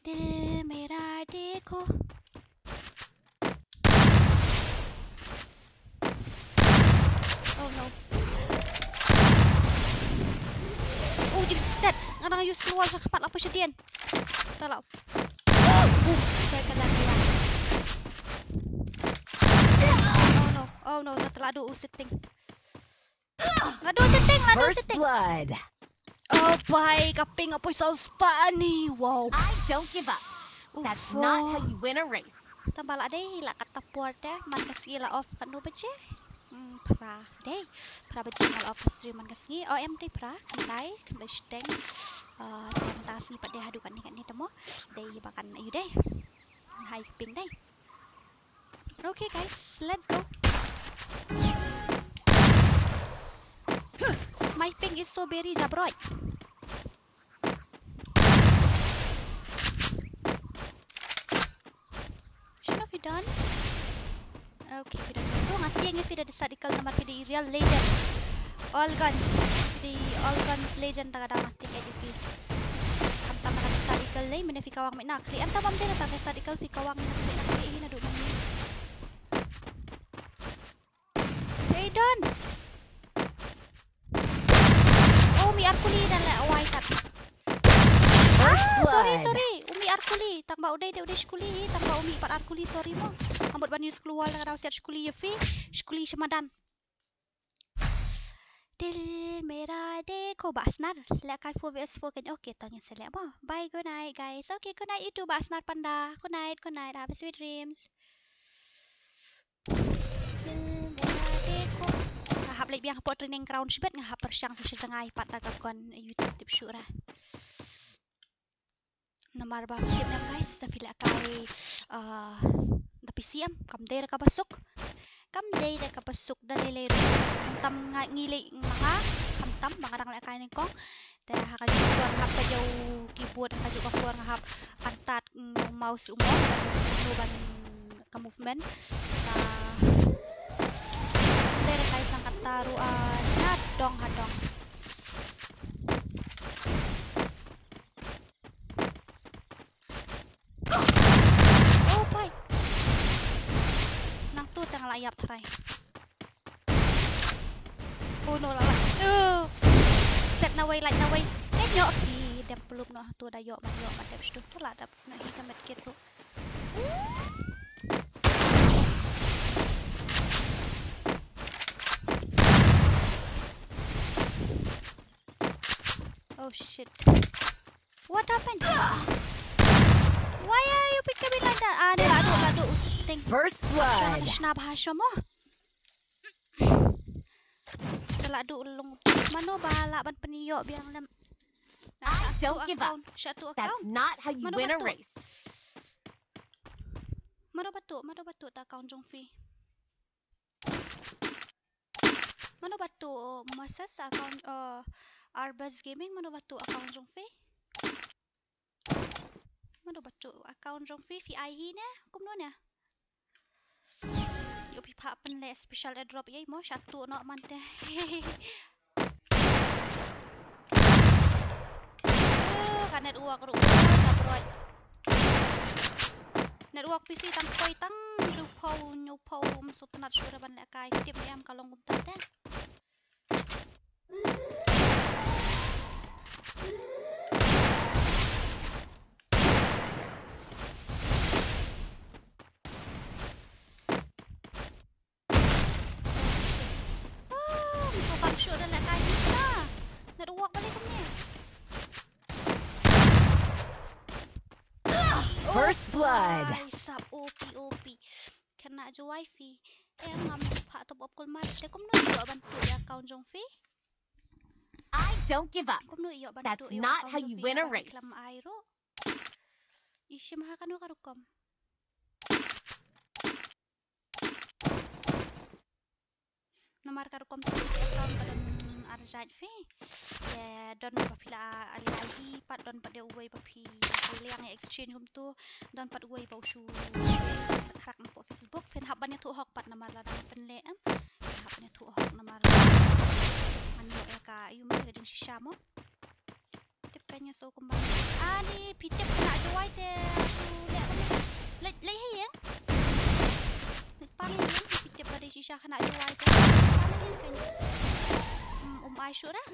Dil mera dekho. Oh no. Oh, jingstet. Nga dang use slow wall sha khmat la poi shadien. Ta la. Uh, check ka la ka la. Oh no. Oh no, nga la duh u setting. Nga duh setting, nga duh setting. First blood. Oh bhai, ka ping nga poi saw spah ani. Wow. I don't give up. That's not how you win a race. Tang ba la dei la katta por te, man ka sngi la off katno baje? Hmm, phra dei. Phra baje nga la off ka stream man ka sngi. Oh, em dei phra, khyndai, khyndai shiteng. Ah, te mynta ka sngi pat dei haduh katne katne te mo. Dei ba kan ïoh dei. High ping dei. Okay guys, let's go. My ping is so very jabroi. Shino phi don? Okay, phi don. To nga tieng ïa phi da Desert Eagle namar phi dei real legend. All guns. Phi dei all guns legend ta ka daw nga tieng ïa phi. Khamtam na ka Desert Eagle lei, mynne phi kawang mynne na khlieh. Em ta bam dei na ta Desert Eagle phi kawang mynne na khlieh, na khlieh hi naduh mynne. Hey, don. Oh, umi ar kuli da la wai tat. Ah, sorry, sorry. Umi ar kuli. Tang ba u dei, dei u dei shkuli. Tang ba umi pat ar kuli, sorry mo. Nga mut ban use klur wall, nga dang siat shkuli ïa phi. Shkuli sha madan. Dil mera dekho, Bah Snar. Lehkai four V S four kein. Okay, to ngin sa leh mo. Bye, good night guys. Okay, good night you too, Bah Snar Panda. Good night, good night. Have a sweet dreams. Nga hap leit biang hapoh training ground shibit, nga hap pyrshang sa sha jngai pat da ka gun, ïa u tip tip shuh ra. Namar ba phi tip ne em guys, sa phi lehkai, ah, da P C em, kam dei re kaba suk. Kam dei re kaba suk da lei lei ruh. Khamtam nga ngi lei ma nga, khamtam ba nga dang lehkai nyngkong. Te ha kajuh ka por nga hap ka jong u keyboard, ha kajuh ka por nga hap pyntat, mm, u mouse u mo, ban, ban ka movement. Te dei re kai sang kata ruh, ah, na dong ha dong. Oh pai. Nangtu tang la ïap tharai. Oh no, la la. Uh. Set na wei, light na wei. Eh, ïoh phi, dem plup noh tu da ïoh man, ïoh man dem sdut tu la da na hi ka medkit tu. Oh, Oh shit. What happened? Why are you picking me like that? Ah, ni la duh, la duh. Teng. First blood. Shana shna bha shomo. Te la duh long. Mano ba lah ban pynïoh biang lem. I don't give up. Shatu account. That's not how you win a race. Mano batu, mano batu ta account jong phi. Mano batu Moses account, uh, Arbas Gaming, mano batu account jong phi. Mano batu account jong phi, phi ai hi ne, kumno ne. Ïoh phi phah pynleh special airdrop ïa i mo, shatu noh man te. Uh, ka network ruh, uh, ka broi. Network P C tang poi tang, ju pau, nyu pau, um, so tnat sure ban leh kai, tip em ka long kumta te. Ah, musuh kam shuh da leh kai kita. Network balei kumne. First blood. Ai, sap O P, O P. Khynnah jong wifi. Em, ngam pha top up kulmar. Te kumno ïoh ban tuh ïa account jong phi. I don't give up. Kumno ïoh ban tuh ïa account jong phi. That's not how you win a race. Klam ai ruh. Ishim ha kano ka rukom. Namar ka rukom tu account ka don arjait phi. Te don ba phi la ali I D pat don pat de uwei ba phi liang exchange kumtu. Don pat uwei ba u shu khrak na po Facebook. Phin hap ban ïathuh hok pat namar la dang pynleh em. Phin hap ban ïathuh hok namar. Ngan ïoh ïa ka ïum ka jingshisha mo. Tip ka ïa so kumba. Ani phi tip khynnah jowai te. Leh kumne. Leh leh hi ïeng. Leh pang ïeng phi tip ka dei shisha khynnah jowai te. Pang ïeng kan. Um ai shuh dah.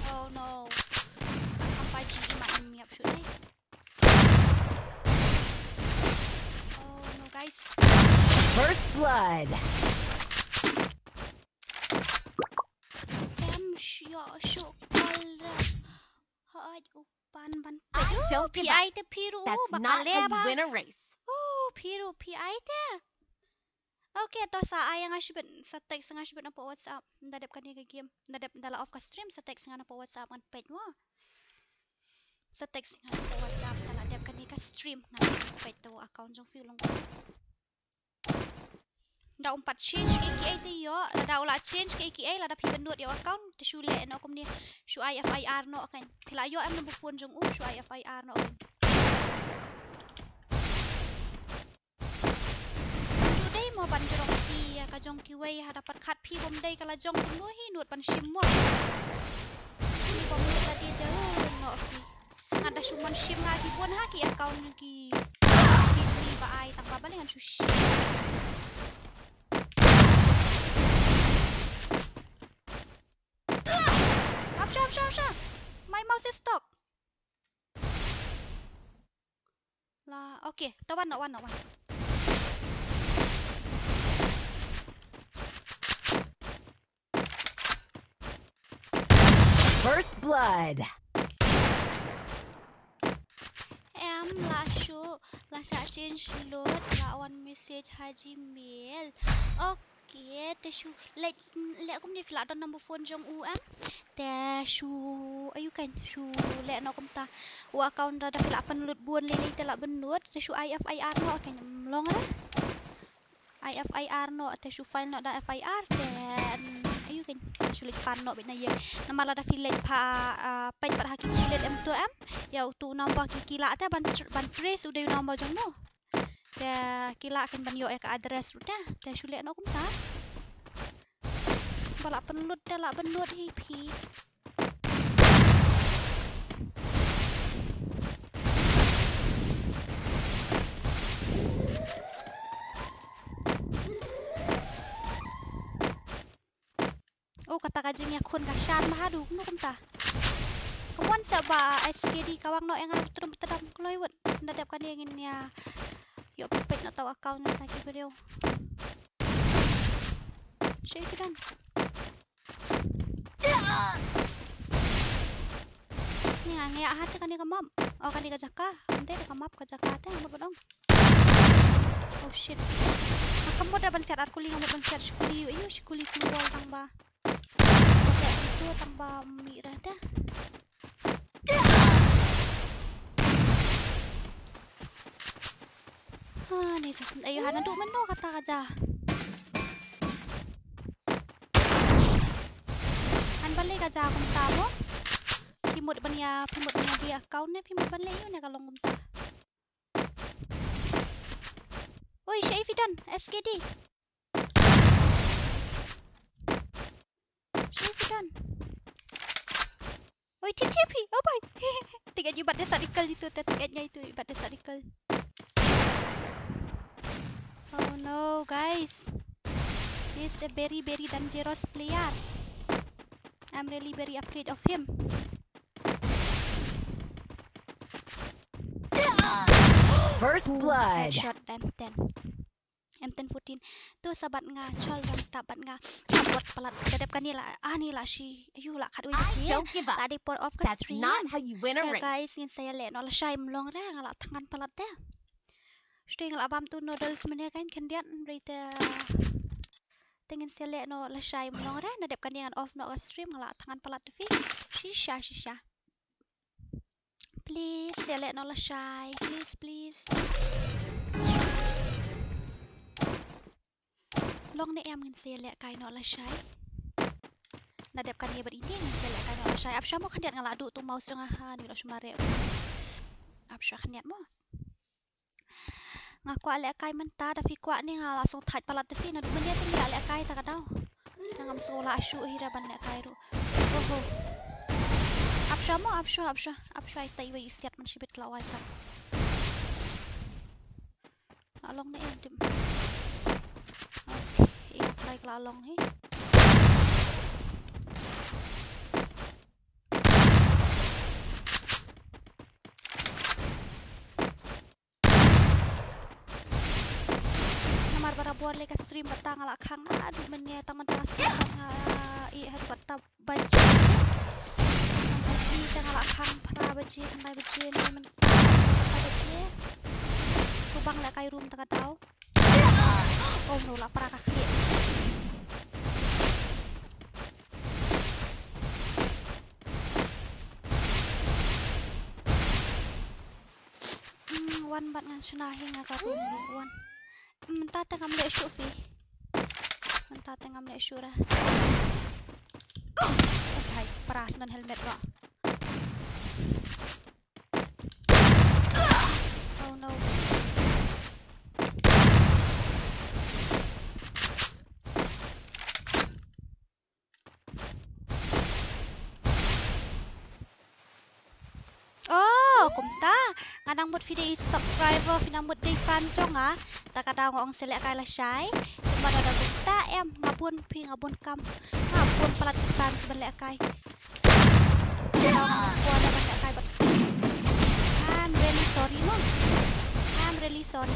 Oh no. Ang kampay G E man miap shu dai. Oh no, guys. First blood. Em shu shu kol. Haj u pan ban. I don't give up. P I te phi ruh. That's not how you win a race. Oh, phi ruh P I te. Okay, to sa ai nga shibit, sa text nga shibit na po WhatsApp. Nda dep kane ka game. Nda dep nda la off ka stream, sa text nga na po WhatsApp ngan peit mo. Sa text nga na po WhatsApp, nda la dep kane ka stream ngan peit to account jong phi long. Nda um pat change ka A K A te ïoh, lada u la change ka A K A, lada phi bynnud ïa u account, te shu leh noh kumne, shu ai F I R noh kan. Phi la ïoh em number phone jong u, shu ai F I R noh kan. Ju dei mo ban jrong ïa ka jong kiwei, ha da pat khat phi bym dei ka la jong kumno hi nud ban shim mo. Phi bym nud la dei de noh phi. Nga da shu mon shim nga ki bun ha ki account ki. Shim ni ba ai tang ba balei ngan shu shim. Hap sha, hap sha, hap sha. My mouse is stuck. La, okay, ta wan noh, wan noh, wan. First blood. Em, Hmm, la shu, la shah change lut, la wan message ha Gmail. Okay, te shu leh, leh kumne phi la don number phone jong u em. Te shu, ayu kan, shu leh noh kumta. U account da da phi la pynlut bun lei lei te la pynlut. Te shu I F I R noh kan, em long re. I F I R noh, te shu file noh da F I R, te, mm, ayu kan, shu leit pan noh beit na ïing. Namar lada phi leit pha, ah, peit pat ha ki pulit em to em. Ïa utu u number ki, ki lah te ban tr-, ban trace u dei u number jong no. Te ki lah kan ban ïoh ïa ka address ruh te. Te shu leh noh kumta. Ba la pynlut te la pynlut hi phi. Oh, kata ka jingïakhun ka shan bha haduh, kumno kumta. Ka mon sa ba S K D ka wang noh ïa nga, trum tadam kloi wut. Nda dep kane ngin ïa ïoh pynpeit noh tau account na ki briew. Shu ïa ki don. Ni nga ngiah ha te kane ka map. Oh, kane ka jaka. Ante ka map ka jaka te, mut ba dong. Oh shit. Nga mut da ban siat ar kuli, nga mut ban siat shi kuli. Ayu, shi kuli ki wall tang ba. Siat tu tang ba mih dah te. Ha, ni sa syn ayu hana duk mano kata ka ja. Han balei ka ja kumta mo. Phi mut ban ïa, phi mut ban ïa di account ne, phi mut ban leh ïa ne ka long kumta. Oi, Shaifidan, S K D. Shaifidan. Oi, T T P. Oh, bye. Tiket yu bat desa dikal itu, te tiket nya itu bat desa dikal. Oh no, guys. He's a very, very dangerous player. I'm really very afraid of him. First blood. Headshot, M ten. M ten fourteen. Tu sa bat nga, chol wan tap bat nga. Nga bot palat. Ka dep kane la, ani la shi. Ayu la khat wei baje. La dei por off ka stream. Guys, ngin sa ïa leh noh lashai mlong re, nga la thngan palat te. Shu nga la bam tu noodles mane kan khyndiat rei te. Te ngin sa ïa leh noh lashai mlong re, na dep kane ngan off noh ka stream, nga la thngan palat tu phi. Shisha, shisha. Please, ïa leh noh lashai. Please, please. Long ne em ngin sa ïa leh kai noh lashai. Na dep kane bad ine ngin sa ïa leh kai noh lashai. Ap sha mo khyndiat nga la duh tu mouse jong nga ha, ni la shu mareh. Ap sha khyndiat mo. Nga kwah lehkai mynta, da phi kwah ne nga la sngewthait palat da phi, naduh mynne te ngi la lehkai ta ka daw. Te ngam sngew lah shuh hi ra ban lehkai ruh. Oho. Ap shuwa mo, ap shuwa, ap shuwa, ap shuwa, ita iwei i siat man shibit la wai pat. La long ne em dim. Okay, i la long hi. Namar barabor lei ka stream bad ta nga la khang naduh mynne tang mynta ka sngi nga ïeh haduh katta baje. Tang ka sngi te nga la khang phra baje, khyndai baje, nai mynta katta baje. Subang lehkai room ta ka daw. Oh no, la pra ka khlieh. Mm, wan bad ngan shna hi nga ka room ruh wan. Mm, mynta te ngam leh shuh phi. Mynta te ngam leh shuh ra. Oh, hai, pra snan helmet ba. Oh no. Oh, kumta. Nga nang mut phi dei subscriber, phi nang mut dei fans jong nga. Ta ka daw nga ong sa lehkai lashai. Kumba da da kumta em, nga bun phi, nga bun kam. Nga bun palat ki fans ban lehkai. Nga bun palat ban lehkai ban. I'm really sorry, no. I'm really sorry.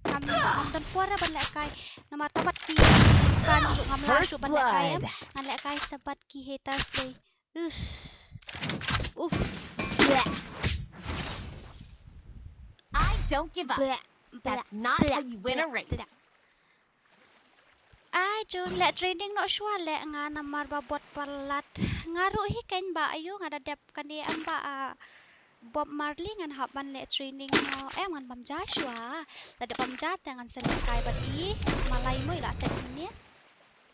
Ngam, ngam don por ban lehkai. Namar ta bad ki fans ruh ngam lah shuh ban lehkai em. Ngan lehkai sa bad ki haters dei. Uff. Uff. Bleh. Don't give up. Bleh, bleh, That's not bleh, how you win a bleh, race. Bleh. Ai, jun leh training noh shuwa leh nga namar ba bot palat. Nga ruh hi kein ba ayu nga da dep kane em ba, ah, Bob Marley ngan hap ban leh training noh. Eh, ngan bam ja shuwa. Da dep bam ja te ngan sa leh kai bad i Malai mo i la text ni.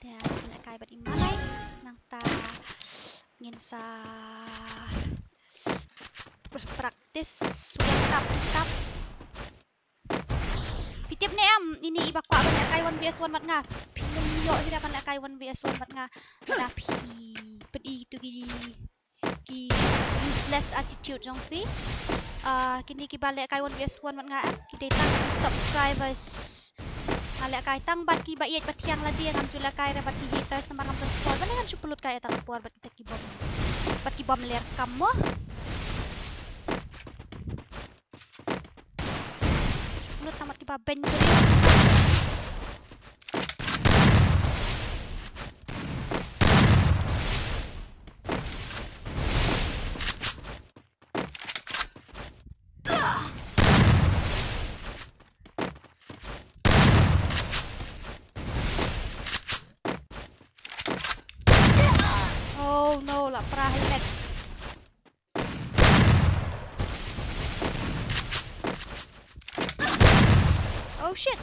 Te ngan sa leh kai bad i Malai. Nangta ngin sa pr-, practice suan tap tap. Phi tip ne em, ine i ba kwah ban lehkai one v one bad nga. Phi nym ïoh hi da ban lehkai one v one bad nga. Da phi pyn-i tu ki, ki useless attitude jong phi. Ah, kine ki ba lehkai one v one bad nga em, ki dei tang subscribers. Nga lehkai tang bad ki ba ïeit ba thiang lade, ngam ju lehkai re bad ki haters namar ngam don por. Ba leh ngan shu pynlut kai tang por bad kita ki bom. Bad ki bom ler kam mo. Lut tang mat kiba beng tu. Oh no, la pra helmet. Oh shit.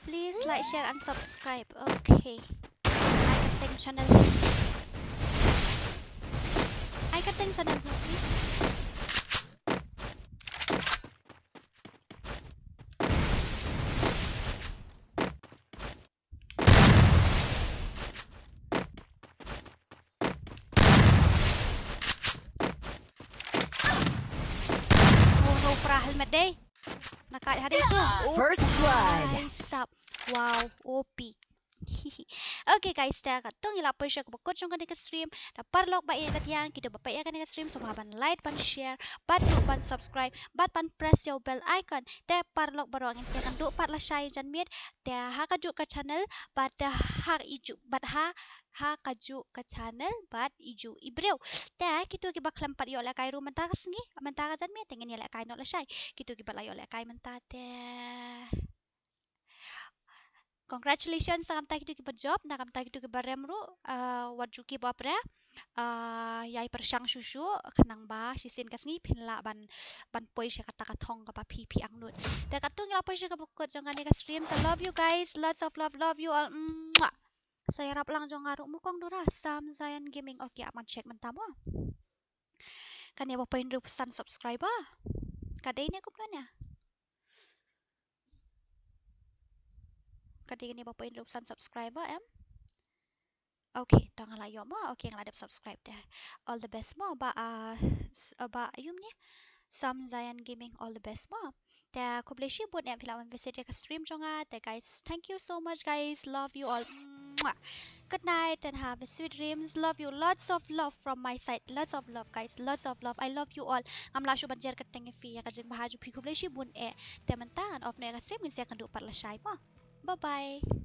Please like, share and subscribe. Okay. Ai ka teng channel. Ai ka teng channel jong phi. Oh no, pra helmet dei. Na kai ha dei tu. First blood. Ai sap. Wow, O P. Okay guys, te katto ngi la poi sha kaba kut jong kane ka stream. Te paralok ba ïeit ba thiang, kito ba peit ïa kane ka stream, sngewbha ban like, ban share, bad ruh ban subscribe, bad ban press ïa u bell icon. Te paralok baroh ngin sa ïakynduh pat lashai janmiet. Te ha kajuh ka channel, bad te ha i juh, bad ha, ha kajuh ka channel, bad i juh i briew. Te kito kiba khlem pat ïoh lehkai ruh mynta ka sngi, mynta ka janmiet, te ngin ïalehkai noh lashai. Kito kiba la ïoh lehkai mynta te. Congratulations na ka bynta kito kiba jop, na ka bynta kito kiba rem ruh, ah, wat ju give up re. Ah, ïai pyrshang shuh shuh, khnang ba shisien ka sngi phin lah ban, ban poi sha kata ka thong kaba phi phi angnud. Te katto ngi la poi sha kaba kut jong kane ka stream. Te love you guys, lots of love, love you all. Mwah. Sa ïarap lang jong nga ruh mo kong Dura, Sam Zion Gaming. Okay, ap ngan check mynta mo. Kane ba poi hynriewphew san subscriber. Ka dei ne kumno ne? Ka dei kane ba poi hynriewphew san subscriber em? Okay, to nga la ïoh mo. Okay, nga la dep subscribe te. All the best mo ba, ah, s-, ah, ba aïu ne? Sam Zion Gaming, all the best mo. Te khublei shibun em phi la wan visit ïa ka stream jong nga. Te guys, thank you so much guys. Love you all. Mwah. Good night and have a sweet dreams. Love you. Lots of love from my side. Lots of love guys. Lots of love. I love you all. Ngam lah shuh ban jer kyrteng ïa phi ïa ka jingbha jong phi, khublei shibun eh. Te mynta ngan off noh ïa ka stream, ngin sa ïakynduh pat lashai mo. Bye bye.